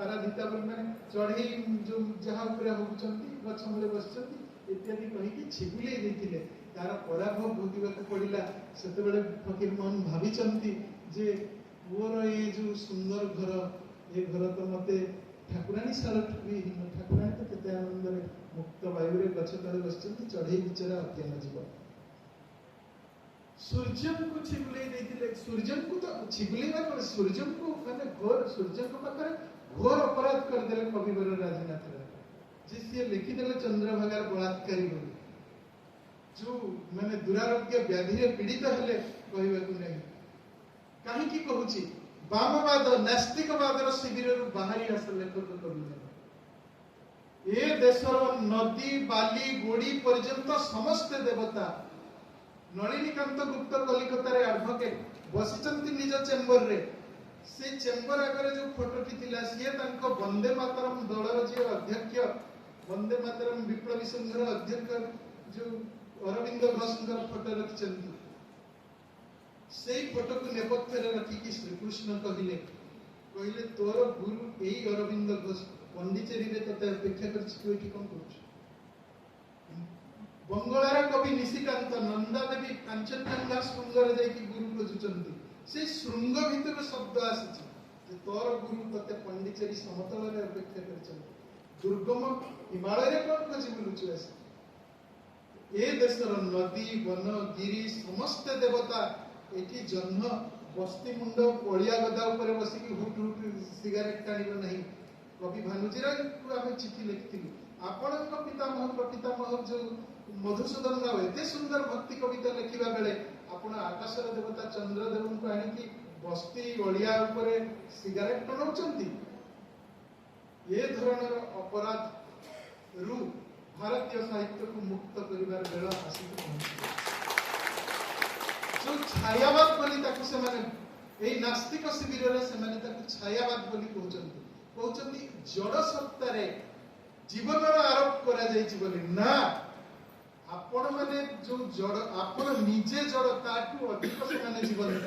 ଆରାଧିତା ବୋଲି, ମାନେ ଚଢେଇ ଯୋଉ ଯାହା ଉପରେ ହଉଛନ୍ତି, ଗଛ ମୂଳେ ବସିଛନ୍ତି ଇତ୍ୟାଦି କହିକି ଛିଗୁଲେଇ ଦେଇଥିଲେ। ତାର ପରାଭବ ଭୋଗିବାକୁ ପଡ଼ିଲା। ସେତେବେଳେ ଫକୀରମୋହନ ଭାବିଛନ୍ତି ଯେ ପୁଅର ଏଇ ଯୋଉ ସୁନ୍ଦର ଘର, ଏ ଘର ତ ମତେ ଠାକୁରାଣୀ ଶାଳଠୁ ବି ହୀନ। ଠାକୁରାଣୀ ତ କେତେ ଆନନ୍ଦରେ ମୁକ୍ତ ବାୟୁରେ ଗଛ ତଳେ ବସିଛନ୍ତି, ଚଢେଇ ବିଚରା ଅଜ୍ଞାନ ଯିବ। ସୂର୍ଯ୍ୟଙ୍କୁ ଛିଗୁଲେଇ ଦେଇଥିଲେ। ସୂର୍ଯ୍ୟଙ୍କୁ ତ ଛିଗୁଲେଇବା କଣ, ସୂର୍ଯ୍ୟଙ୍କୁ ମାନେ ଘୋର, ସୂର୍ଯ୍ୟଙ୍କ ପାଖରେ ଘୋର ଅପରାଧ କରିଦେଲେ କବିବର ରାଜନାଥ ରାୟ, ଯେ ସିଏ ଲେଖିଦେଲେ ଚନ୍ଦ୍ରଭାଗାର ବଳାତ୍କାରୀ ବୋଲି। ଯୋଉ ମାନେ ଦୁରାରୋଗ୍ୟ ବ୍ୟାଧିରେ ପୀଡ଼ିତ ହେଲେ କହିବାକୁ ନାହିଁ। କାହିଁକି କହୁଛି, ବାମବାଦ ନାସ୍ତିକବାଦର ଶିବିରରୁ ବାହାରି ଆସ ଲେଖକ କବିମାନେ। ଏ ଦେଶର ନଦୀ ବାଲି ଗୋଡ଼ି ପର୍ଯ୍ୟନ୍ତ ସମସ୍ତେ ଦେବତା। ନଳିନୀକାନ୍ତ ଗୁପ୍ତ କଲିକତାରେ ଆଡଭୋକେଟ ବସିଛନ୍ତି ନିଜ ଚେମ୍ବରରେ। ସେଇ ଚେମ୍ବର ଆଗରେ ଯୋଉ ଫଟୋଟି ଥିଲା, ସିଏ ତାଙ୍କ ବନ୍ଦେ ମାତରମ ଦଳର ଯିଏ ଅଧ୍ୟକ୍ଷ, ବନ୍ଦେ ମାତରମ ବିପ୍ଳବୀ ସଂଘର ଅଧ୍ୟକ୍ଷ ଯୋଉ ଅରବିନ୍ଦ ଘୋଷଙ୍କର ଫଟୋ ରଖିଛନ୍ତି। ସେଇ ଫଟୋକୁ ନେପଥ୍ୟରେ ରଖିକି ଶ୍ରୀକୃଷ୍ଣ କହିଲେ ତୋର ଗୁରୁ ଏଇ ଅରବିନ୍ଦ ଘୋଷ ପଣ୍ଡିଚେରୀରେ ତତେ ଅପେକ୍ଷା କରିଛି, ତୁ ଏଠି କଣ କରୁଛୁ? ବଙ୍ଗଳାର କବି ନିଶିକାନ୍ତ ନନ୍ଦା ଦେବୀ କାଞ୍ଚନଜଙ୍ଘା ଶୃଙ୍ଗରେ ଯାଇକି ଗୁରୁ ଖୋଜୁଛନ୍ତି। ସେଇ ଶୃଙ୍ଗ ଭିତରୁ ଶବ୍ଦ ଆସିଛି ଯେ ତୋର ଗୁରୁ ତତେ ପଣ୍ଡିଚେରୀ ସମତଳରେ ଅପେକ୍ଷା କରିଛନ୍ତି, ଦୁର୍ଗମ ହିମାଳୟରେ କଣ ଖୋଜି ବୁଲୁଛୁ ଆସି? ଏ ଦେଶର ନଦୀ ବନ ଗିରି ସମସ୍ତେ ଦେବତା। ଏଠି ଜହ୍ନ ବସ୍ତି ମୁଣ୍ଡ ଅଳିଆ ଗଦା ଉପରେ ବସିକି ହୁଟ ହୁଟ ସିଗାରେଟ ଟାଣିବ ନାହିଁ। କବି ଭାନୁଜୀ ରାୟଙ୍କୁ ଆମେ ଚିଠି ଲେଖିଥିଲୁ, ଆପଣଙ୍କ ପିତାମହ ପ୍ରପିତାମହ ଯୋଉ ମଧୁସୂଦନ ରାଓ ଏତେ ସୁନ୍ଦର ଭକ୍ତି କବିତା ଲେଖିବା ବେଳେ ଆପଣ ଆକାଶର ଦେବତା ଚନ୍ଦ୍ରଦେବଙ୍କୁ ଆଣିକି ବସ୍ତି ଅଳିଆ ଉପରେ ସିଗାରେଟ ଟଣାଉଛନ୍ତି। ଏ ଧରଣର ଅପରାଧ ରୁ ଭାରତୀୟ ସାହିତ୍ୟକୁ ମୁକ୍ତ କରିବାର ବେଳ ଆସିକି ପହଞ୍ଚିବ। ଯୋଉ ଛାୟାବାଦ ବୋଲି ତାକୁ ସେମାନେ ଏଇ ନାସ୍ତିକ ଶିବିରରେ ସେମାନେ ତାକୁ ଛାୟାବାଦ ବୋଲି କହୁଛନ୍ତି, କହୁଛନ୍ତି ଜଡ଼ ସତ୍ତାରେ ଜୀବନର ଆରୋପ କରାଯାଇଛି ବୋଲି। ନା, ଆପଣ ମାନେ ଯୋଉ ଜଡ଼, ଆପଣ ନିଜେ ଜଡ଼, ତାଠୁ ଅଧିକ ସେମାନେ ଜୀବନ୍ତ।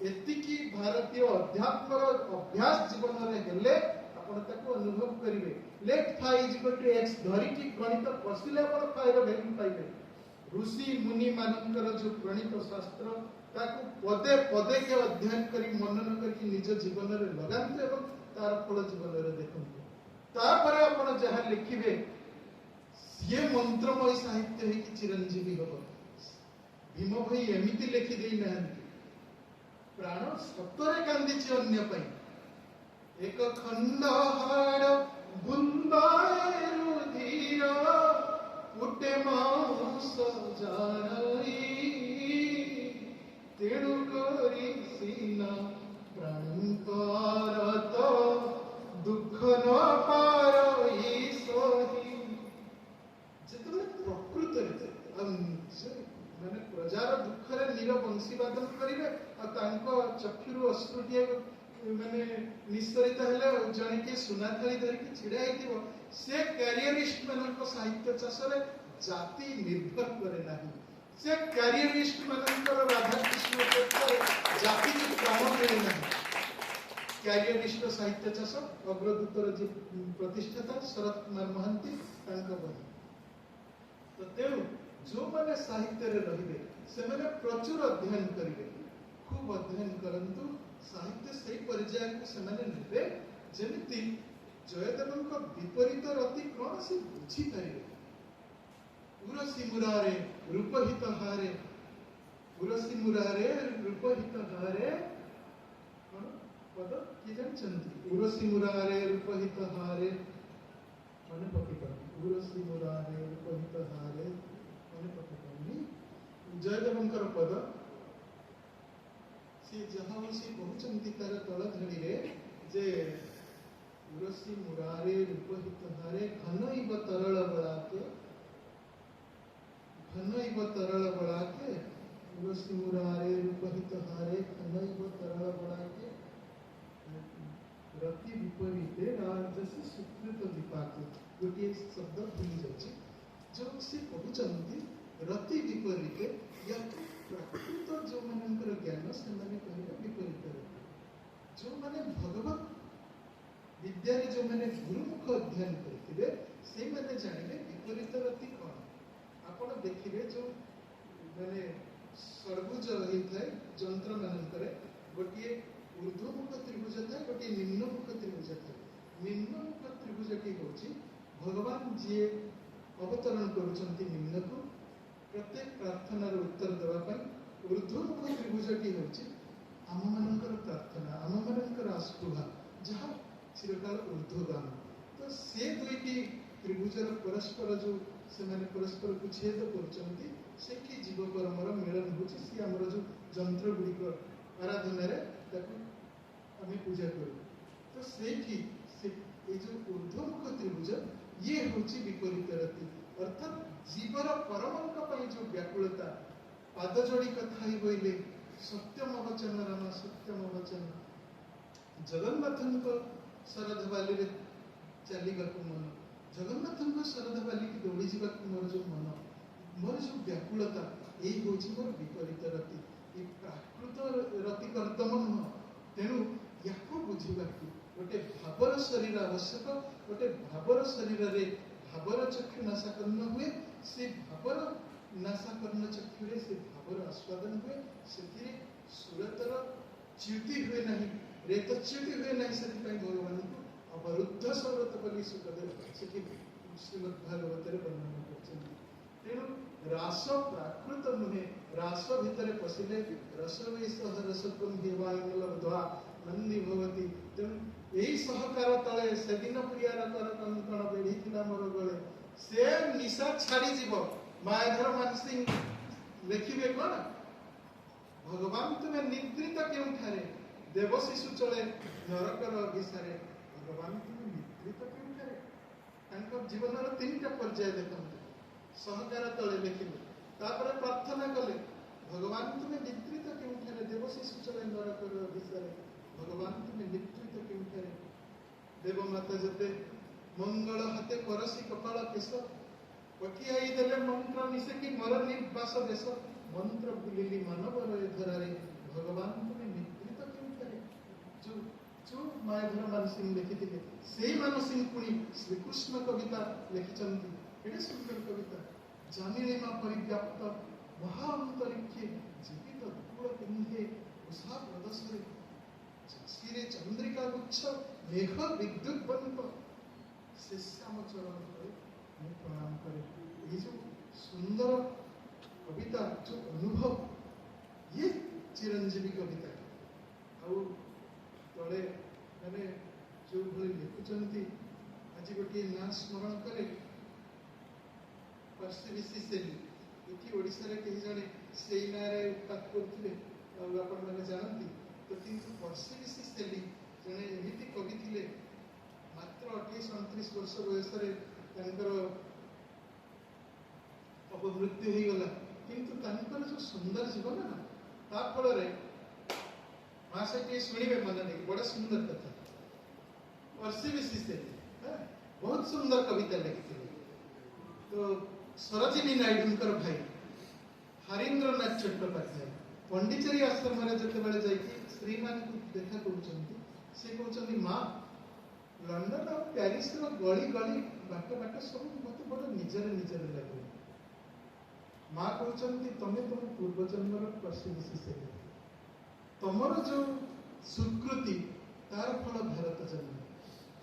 ଏତିକି ଭାରତୀୟ ଅଧ୍ୟାତ୍ମର ଅଭ୍ୟାସ ଜୀବନରେ ହେଲେ ଆପଣ ତାକୁ ଅନୁଭବ କରିବେ। Let phi is equal to x ଧରିକି ଗଣିତ କଷିଲେ ଆପଣ ଫାଇର ଭ୍ୟାଲୁ ପାଇବେ। ଋଷି ମୁନି ମାନଙ୍କର ଯୋଉ ପ୍ରଣୀତ ଶାସ୍ତ୍ର, ତାକୁ ପଦେ ପଦେ କେ ଅଧ୍ୟୟନ କରି ମନନ କରିକି ନିଜ ଜୀବନରେ ଲଗାନ୍ତୁ ଏବଂ ତାର ଫଳ ଜୀବନରେ ଦେଖନ୍ତୁ। ତାପରେ ଆପଣ ଯାହା ଲେଖିବେ ସିଏ ମନ୍ତ୍ରମୟୀ ସାହିତ୍ୟ ହେଇକି ଚିରଞ୍ଜୀବୀ ହବ। ଭୀମ ଭୋଇ ଏମିତି ଲେଖି ଦେଇନାହାନ୍ତି, ପ୍ରାଣ ସତରେ କାନ୍ଦିଛି ଅନ୍ୟ ପାଇଁ। ଏକ ଖଣ୍ଡ ହାଡ଼ ବୁନ୍ଦାଏ ରୁଧିର ଫୁଟେ ମାଉଁସ ଜାଣଇ, ତେଣୁ କରି ସିନା ପ୍ରାଣଙ୍କର ତ ଦୁଃଖ ନ ପାରଇ ସହି। ଯେତେବେଳେ ପ୍ରକୃତରେ ଆଉ ସେ ମାନେ ପ୍ରଜାର ଦୁଃଖରେ ନୀର ବଂଶୀବାଦନ କରିବେ ଆଉ ତାଙ୍କ ଚକ୍ଷୁରୁ ଅଶ୍ରୁଟିଏ ମାନେ ନିଃସରିତ ହେଲେ ଜଣେ କିଏ ସୁନା ଥାଳି ଧରିକି ଛିଡା ହେଇଥିବ, ସେ କ୍ୟାରିୟରିଷ୍ଟ ମାନଙ୍କ ସାହିତ୍ୟ ଚାଷରେ ଜାତି ନିର୍ଭର କରେ ନାହିଁ। ସେ କ୍ୟାରିୟରିଷ୍ଟ ମାନଙ୍କର ରାଧାକୃଷ୍ଣ ଚର୍ଚ୍ଚାରେ ଜାତିକୁ କାମ ମିଳେ ନାହିଁ। କ୍ୟାରିୟରିଷ୍ଟ ସାହିତ୍ୟ ଚାଷ ଅଗ୍ରଦୂତର ଯିଏ ପ୍ରତିଷ୍ଠାତା ଶରତ କୁମାର ମହାନ୍ତି, ତାଙ୍କ ବହି। ତ ତେଣୁ ଯୋଉମାନେ ସାହିତ୍ୟରେ ରହିବେ ସେମାନେ ପ୍ରଚୁର ଅଧ୍ୟୟନ କରିବେ, ଖୁବ ଅଧ୍ୟୟନ କରନ୍ତୁ। ସାହିତ୍ୟ ସେଇ ପର୍ଯ୍ୟାୟକୁ ସେମାନେ ନେବେ ଯେମିତି ଜୟଦେବଙ୍କ ବିପରୀତ ରତି କଣ ସେ ବୁଝିପାରିବେ। ଉରସୀ ମୁରାରେ ରୂପହିତ ହାରେ, ଉରସୀ ମୁରାରେ ରୂପହିତ ହାରେ, କଣ ପଦ କିଏ ଜାଣିଛନ୍ତି? ଉରସୀ ମୁରାରେ ରୂପହିତ ହାରେ, ମନେ ପକେଇ ପାରୁନାହାନ୍ତି। ଉରସି ମୁରାରେ ରୂପହିତ ହାରେ, ମନେ ପକେଇ ପାରୁନି ଜୟଦେବଙ୍କର ପଦ। ସେ ଯାହା ସେ କହୁଛନ୍ତି ତାର ତଳ ଧାଡ଼ିରେ ଯେ ଉରସି ମୁରାରେ ରୂପହିତ ହାରେ ଘନ ଇବ ତରଳ ବଳାକେ, ଘନ ଇବ ତରଳ ବଳାକେ, ଉରସି ମୁରାରେ ରୂପହିତ ହାରେ ଘନ ଇବ ତରଳ ବଳାକେ, ରତି ବିପରୀତେ ରାଜସି ସୁକୃତ ବିପାକେ। ଗୋଟିଏ ଶବ୍ଦ ଭୁଲି ଯାଉଛି। ଯୋଉ ସେ କହୁଛନ୍ତି ରତି ବିପରୀତେ, ୟାକୁ ପ୍ରାକୃତ ଯୋଉମାନଙ୍କର ଜ୍ଞାନ ସେମାନେ କହିବେ ବିପରୀତ ରତି। ଯୋଉମାନେ ଭଗବତ ବିଦ୍ୟାରେ ଯୋଉମାନେ ଗୁରୁମୁଖ ଅଧ୍ୟୟନ କରିଥିବେ ସେଇମାନେ ଜାଣିବେ ବିପରୀତ ରତି କଣ। ଆପଣ ଦେଖିବେ ଯୋଉ ମାନେ ଷଡ଼ଭୁଜ ହେଇଥାଏ ଯନ୍ତ୍ରମାନଙ୍କରେ, ଗୋଟିଏ ଊର୍ଦ୍ଧ୍ୱମୁଖ ତ୍ରିଭୁଜ ଥାଏ, ଗୋଟିଏ ନିମ୍ନମୁଖ ତ୍ରିଭୁଜ ଥାଏ। ନିମ୍ନମୁଖ ତ୍ରିଭୁଜଟି ହେଉଛି ଭଗବାନ ଯିଏ ଅବତରଣ କରୁଛନ୍ତି ନିମ୍ନକୁ ପ୍ରତ୍ୟେକ ପ୍ରାର୍ଥନାର ଉତ୍ତର ଦେବା ପାଇଁ। ଊର୍ଦ୍ଧ୍ୱମୁଖ ତ୍ରିଭୁଜଟି ହେଉଛି ଆମମାନଙ୍କର ପ୍ରାର୍ଥନା, ଆମମାନଙ୍କର ଆସ୍ପୃହା, ଯାହା ଚିରକାଳ ଊର୍ଦ୍ଧ୍ୱଗାମୀ। ତ ସେ ଦୁଇଟି ତ୍ରିଭୁଜର ପରସ୍ପର ଯୋଉ ସେମାନେ ପରସ୍ପରକୁ ଛେଦ କରୁଛନ୍ତି, ସେଇଠି ଜୀବ ପରମର ମିଳନ ହେଉଛି। ସିଏ ଆମର ଯୋଉ ଯନ୍ତ୍ର ଗୁଡ଼ିକ ଆରାଧନାରେ ତାକୁ ଆମେ ପୂଜା କରୁ। ତ ସେଇଠି ସେ ଏଇ ଯୋଉ ଊର୍ଦ୍ଧ୍ୱମୁଖ ତ୍ରିଭୁଜ, ଇଏ ହେଉଛି ବିପରୀତ ରତି। ଅର୍ଥାତ୍ ଜୀବର ପରମଙ୍କ ପାଇଁ ଯୋଉ ବ୍ୟାକୁଳତା, ପାଦ ଯୋଡ଼ି କଥା ହେଇ ବୋଇଲେ ସତ୍ୟମ ବଚନ ରାମ ସତ୍ୟମ ବଚନ, ଜଗନ୍ନାଥଙ୍କ ଶରଧ ବାଲିରେ ଚାଲିବାକୁ ମନ, ଜଗନ୍ନାଥଙ୍କ ଶରଧ ବାଲିକି ଦୌଡ଼ି ଯିବାକୁ ମୋର ଯୋଉ ମନ, ମୋର ଯୋଉ ବ୍ୟାକୁଳତା, ଏଇ ହେଉଛି ମୋର ବିପରୀତ ରତି। ଏ ପ୍ରାକୃତ ରତି କର୍ଦ୍ଦମ ନୁହଁ। ତେଣୁ ୟାକୁ ବୁଝିବାକୁ ଗୋଟେ ଭାବର ଶରୀର ଆବଶ୍ୟକ। ଗୋଟେ ଭାବର ଶରୀରରେ ଭାବର ଚକ୍ଷୁ ନାସାକର୍ଣ୍ଣ ହୁଏ, ସେ ଭାବର ନାସାକର୍ଣ୍ଣ ଚକ୍ଷୁରେ ସେ ଭାବର ଆସ୍ୱାଦନ ହୁଏ, ସେଥିରେ ସୁରତର ଚ୍ୟୁତି ହୁଏ ନାହିଁ, ରେତଚ୍ୟୁତି ହୁଏ ନାହିଁ। ସେଥିପାଇଁ ଭଗବାନଙ୍କୁ ଅବରୁଦ୍ଧ ସୌରତ ବୋଲି ଶୁକଦେବ ସେଠି ଶ୍ରୀମଦ୍ ଭାଗବତରେ ବର୍ଣ୍ଣନା କରିଛନ୍ତି। ତେଣୁ ରାସ ପ୍ରାକୃତ ନୁହେଁ। ରାସ ଭିତରେ ପଶିଲେ ରସ ବୈ ସହ ରସତ୍ୱಂ ହେବାୟମଲବ୍ଧ୍ୱା ନନ୍ଦୀ ଭବତି। ତେଣୁ ଏଇ ସହକାର ତଳେ ସେଦିନ ପ୍ରିୟାର କର କଙ୍କଣ ବେଢ଼ିଥିଲା ମୋର ଗଳେ, ସେ ନିଶା ଛାଡ଼ିଯିବ। ମାୟାଧର ମାନସିଂହ ଲେଖିବେ କଣ? ଭଗବାନ ତୁମେ ନିଦ୍ରିତ କେଉଁଠାରେ, ଦେବ ଶିଶୁ ଚଳେ ନରକର ଅଭିସାରେ। ଭଗବାନ ତୁମେ ନିଦ୍ରିତ କେଉଁଠାରେ। ତାଙ୍କ ଜୀବନର ତିନିଟା ପର୍ଯ୍ୟାୟ ଦେଖନ୍ତୁ। ସହକାର ତଳେ ଲେଖିଲେ, ତାପରେ ପ୍ରାର୍ଥନା କଲେ ଭଗବାନ ତୁମେ ନିଦ୍ରିତ କେଉଁଠାରେ, ଦେବ ଶିଶୁ ଚଳେ ନରକର ଅଭିସାରେ। ଭଗବାନ ତୁମେ ନିଦ୍ରିତ କେଉଁଠାରେ, ଦେବମାତା ଯେତେ ମଙ୍ଗଳ ହାତେ ପରସି କପାଳ କେଶ, ପଠିଆଇ ଦେଲେ ମନ୍ତ୍ର ମିଶେକି ମର ନିର୍ବାସ ବେଶ, ମନ୍ତ୍ର ଭୁଲିଲି ମାନବର ଏ ଧରାରେ, ଭଗବାନ ତୁମେ ନିଦ୍ରିତ କେଉଁଠାରେ। ଯୋଉ ଯୋଉ ମାୟାଧର ମାନସିଂହ ଲେଖିଥିଲେ, ସେଇ ମାନସିଂହ ପୁଣି ଶ୍ରୀକୃଷ୍ଣ କବିତା ଲେଖିଛନ୍ତି। କେଡ଼େ ସୁନ୍ଦର କବିତା। ଜାନିଲେ ମା ପରିବ୍ୟାପ୍ତ ମହା ଅନ୍ତରୀକ୍ଷେ, ଜୀବିତ ଦୁକୁଳ ପିନ୍ଧେ ଉଷା ପ୍ରଦର୍ଶରେ, ଚାଷୀରେ ଚନ୍ଦ୍ରିକା ଗୁଚ୍ଛ ମେଘ ବିଦ୍ୟୁତ୍ ବନ୍ତ, ସେ ଶ୍ୟାମ ଚରଣ ତଳେ ମୁଁ ପ୍ରଣାମ କରେ। ଏଇ ଯୋଉ ସୁନ୍ଦର କବିତା, ଯୋଉ ଅନୁଭବ, ଇଏ ଚିରଞ୍ଜୀବୀ କବିତା। ଆଉ ତଳେ ମାନେ ଯୋଉଭଳି ଲେଖୁଛନ୍ତି, ଆଜି ଗୋଟିଏ ନାଁ ସ୍ମରଣ କରେ, ପର୍ସିବିସି ସେଲି। ଏଠି ଓଡ଼ିଶାରେ କେହି ଜଣେ ସେଇ ନାଁରେ ଉତ୍ପାତ କରୁଥିଲେ, ଆଉ ଆପଣମାନେ ଜାଣନ୍ତି ତ। କିନ୍ତୁ ପର୍ସିବିସି ସେଲି ଜଣେ ଏମିତି କବି ଥିଲେ, ମାତ୍ର 28-29 ବର୍ଷ ବୟସରେ ତାଙ୍କର ଅପମୃତ୍ୟୁ ହେଇଗଲା। କିନ୍ତୁ ତାଙ୍କର ଯୋଉ ସୁନ୍ଦର ଜୀବନ ନା, ତା ଫଳରେ ମା ସେଠି ଶୁଣିବେ ମନେ ନେଇକି, ବଡ଼ ସୁନ୍ଦର କଥା। ପର୍ସିବିସି ସେଲି ବହୁତ ସୁନ୍ଦର କବିତା ଲେଖିଥିଲେ। ତ ସରୋଜିନୀ ନାଇଡୁଙ୍କର ଭାଇ ହରୀନ୍ଦ୍ରନାଥ ଚଟ୍ଟୋପାଧ୍ୟାୟ ପଣ୍ଡିଚେରୀ ଆଶ୍ରମରେ ଯେତେବେଳେ ଯାଇକି ଶ୍ରୀମାନଙ୍କୁ ଦେଖା କରୁଛନ୍ତି, ସେ କହୁଛନ୍ତି, ମା, ଲଣ୍ଡନ ଆଉ ପ୍ୟାରିସର ଗଳି ଗଳି ବାଟ ବାଟ ସବୁ ମତେ ବଡ଼ ନିଜର ନିଜର ଲାଗିଲା। ମା କହୁଛନ୍ତି, ତମେ ତମ ପୂର୍ବଜନ୍ମର ପର୍ସିବିସି ସେଲି, ତମର ଯୋଉ ସ୍ୱୀକୃତି ତାର ଫଳ ଭାରତ ଜନ୍ମ।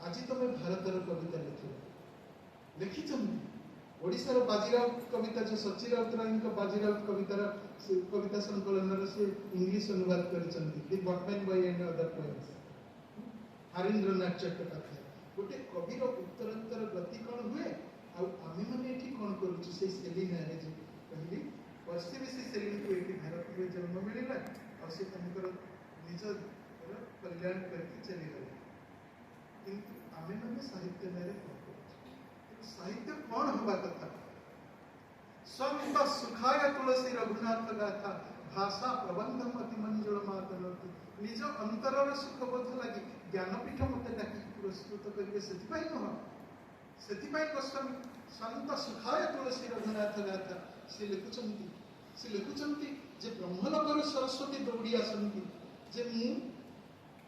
ଆଜି ତମେ ଭାରତର କବିତା ଲେଖିବ। ଲେଖିଛନ୍ତି ଓଡ଼ିଶାର ବାଜିରାଉତ କବିତା, ଯୋଉ ସଚି ରାଉତରାୟଙ୍କ ବାଜିରାଉତ କବିତାର ସେ କବିତା ସଂକଳନର ସେ ଇଂଲିଶ ଅନୁବାଦ କରିଛନ୍ତି, The Boatman Boy and Other Poems, Harindranath Chattopadhyay. ଗୋଟେ କବିର ଉତ୍ତରୋତ୍ତର ଗତି କଣ ହୁଏ, ଆଉ କରୁଛୁ ସେଇ ସେଲି ନାଁରେ ଯେ କହିଲି। ପର୍ସି ବିଶି ସେଲିଙ୍କୁ ଏଠି ଭାରତରେ ଜନ୍ମ ମିଳିଲା, ଆଉ ସେ ତାଙ୍କର ନିଜର କଲ୍ୟାଣ କରିକି ଚାଲିଗଲେ। କିନ୍ତୁ ଆମେମାନେ ସାହିତ୍ୟ ନାଁରେ କ'ଣ କରୁଛୁ? ତେଣୁ ସାହିତ୍ୟ କ'ଣ ହବା କଥା? ସ୍ୱାନ୍ତ ସୁଖାୟ ତୁଳସୀ ରଘୁନାଥ ଗାଥା ଭାଷା ପ୍ରବନ୍ଧ ଅତି ମଞ୍ଜୁଳ ମାତନୋତି। ନିଜ ଅନ୍ତରର ସୁଖବୋଧ ଲାଗି ଜ୍ଞାନପୀଠ ମୋତେ ଡାକିକି ପୁରସ୍କୃତ କରିବେ ସେଥିପାଇଁ ନୁହଁ। ସେଥିପାଇଁ ଗୋସ୍ୱାମୀ ସ୍ୱାନ୍ତ ସୁଖାୟ ତୁଳସୀ ରଘୁନାଥ ଗାଥା ସେ ଲେଖୁଛନ୍ତି। ସେ ଲେଖୁଛନ୍ତି ଯେ ବ୍ରହ୍ମଲୋକରୁ ସରସ୍ୱତୀ ଦୌଡ଼ି ଆସନ୍ତି ଯେ ମୁଁ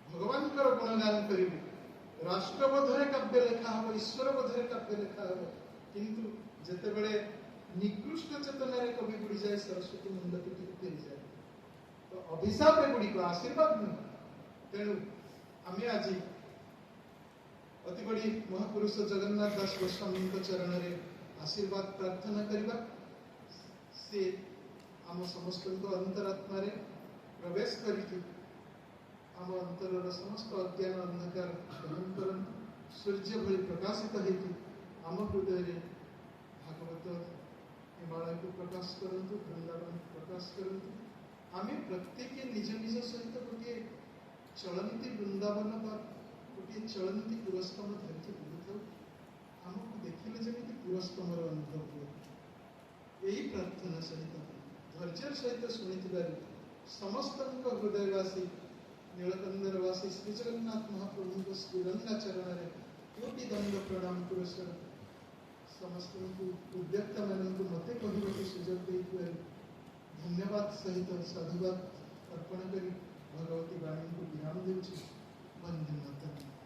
ଭଗବାନଙ୍କର ଗୁଣଗାନ କରିବି। ରାଷ୍ଟ୍ରବୋଧରେ କାବ୍ୟ ଲେଖା ହବ, ଈଶ୍ୱରବୋଧରେ କାବ୍ୟ ଲେଖା ହବ, କିନ୍ତୁ ଯେତେବେଳେ ନିକୃଷ୍ଟ ଚେତନାରେ କବି ବୁଡ଼ିଯାଏ, ସରସ୍ୱତୀ ମୁଣ୍ଡ ପିଟିକି ଫେରିଯାଏ। ତ ଅଭିଶାପ ଏଗୁଡ଼ିକ, ଆଶୀର୍ବାଦ ନୁହେଁ। ତେଣୁ ଆମେ ଆଜି ଅତିବଡ଼ି ମହାପୁରୁଷ ଜଗନ୍ନାଥ ଦାସ ଗୋସ୍ୱାମୀଙ୍କ ଚରଣରେ ଆଶୀର୍ବାଦ ପ୍ରାର୍ଥନା କରିବା। ସେ ଆମ ସମସ୍ତଙ୍କ ଅନ୍ତରାତ୍ମାରେ ପ୍ରବେଶ କରିକି ଆମ ଅନ୍ତରର ସମସ୍ତ ଅଜ୍ଞାନ ଅନ୍ଧକାର ଦହନ କରନ୍ତୁ। ସୂର୍ଯ୍ୟ ଭଳି ପ୍ରକାଶିତ ହେଇକି ଆମ ହୃଦୟରେ ଭାଗବତ ହିମାଳୟକୁ ପ୍ରକାଶ କରନ୍ତୁ, ବୃନ୍ଦାବନକୁ ପ୍ରକାଶ କରନ୍ତୁ। ଆମେ ପ୍ରତ୍ୟେକ ନିଜ ନିଜ ସହିତ ଗୋଟିଏ ଚଳନ୍ତି ବୃନ୍ଦାବନ ବା ଗୋଟିଏ ଚଳନ୍ତି ପୁରସ୍ତମ ଧରିକି ବୁଲୁଥାଉ। ଆମକୁ ଦେଖିଲେ ଯେମିତି ପୁରସ୍ତମର ଅନୁଭବ ହୁଏ, ଏହି ପ୍ରାର୍ଥନା ସହିତ ଧୈର୍ଯ୍ୟର ସହିତ ଶୁଣିଥିବାରୁ ସମସ୍ତଙ୍କ ହୃଦୟବାସୀ ନୀଳକନ୍ଦରବାସୀ ଶ୍ରୀ ଜଗନ୍ନାଥ ମହାପ୍ରଭୁଙ୍କ ଶ୍ରୀରଙ୍ଗା ଚରଣରେ କୋଟି ଦଣ୍ଡ ପ୍ରଣାମ ପୁରସ୍କାର। ସମସ୍ତଙ୍କୁ, ଉଦ୍ୟକ୍ତାମାନଙ୍କୁ ମୋତେ କହିବାକୁ ସୁଯୋଗ ଦେଇଥିବାରୁ ଧନ୍ୟବାଦ ସହିତ ସାଧୁବାଦ ଅର୍ପଣ କରି ଭଗବତୀ ବାଣୀଙ୍କୁ ବିରାମ ଦେଉଛି। ବନ୍ଦେ ମାତରମ୍।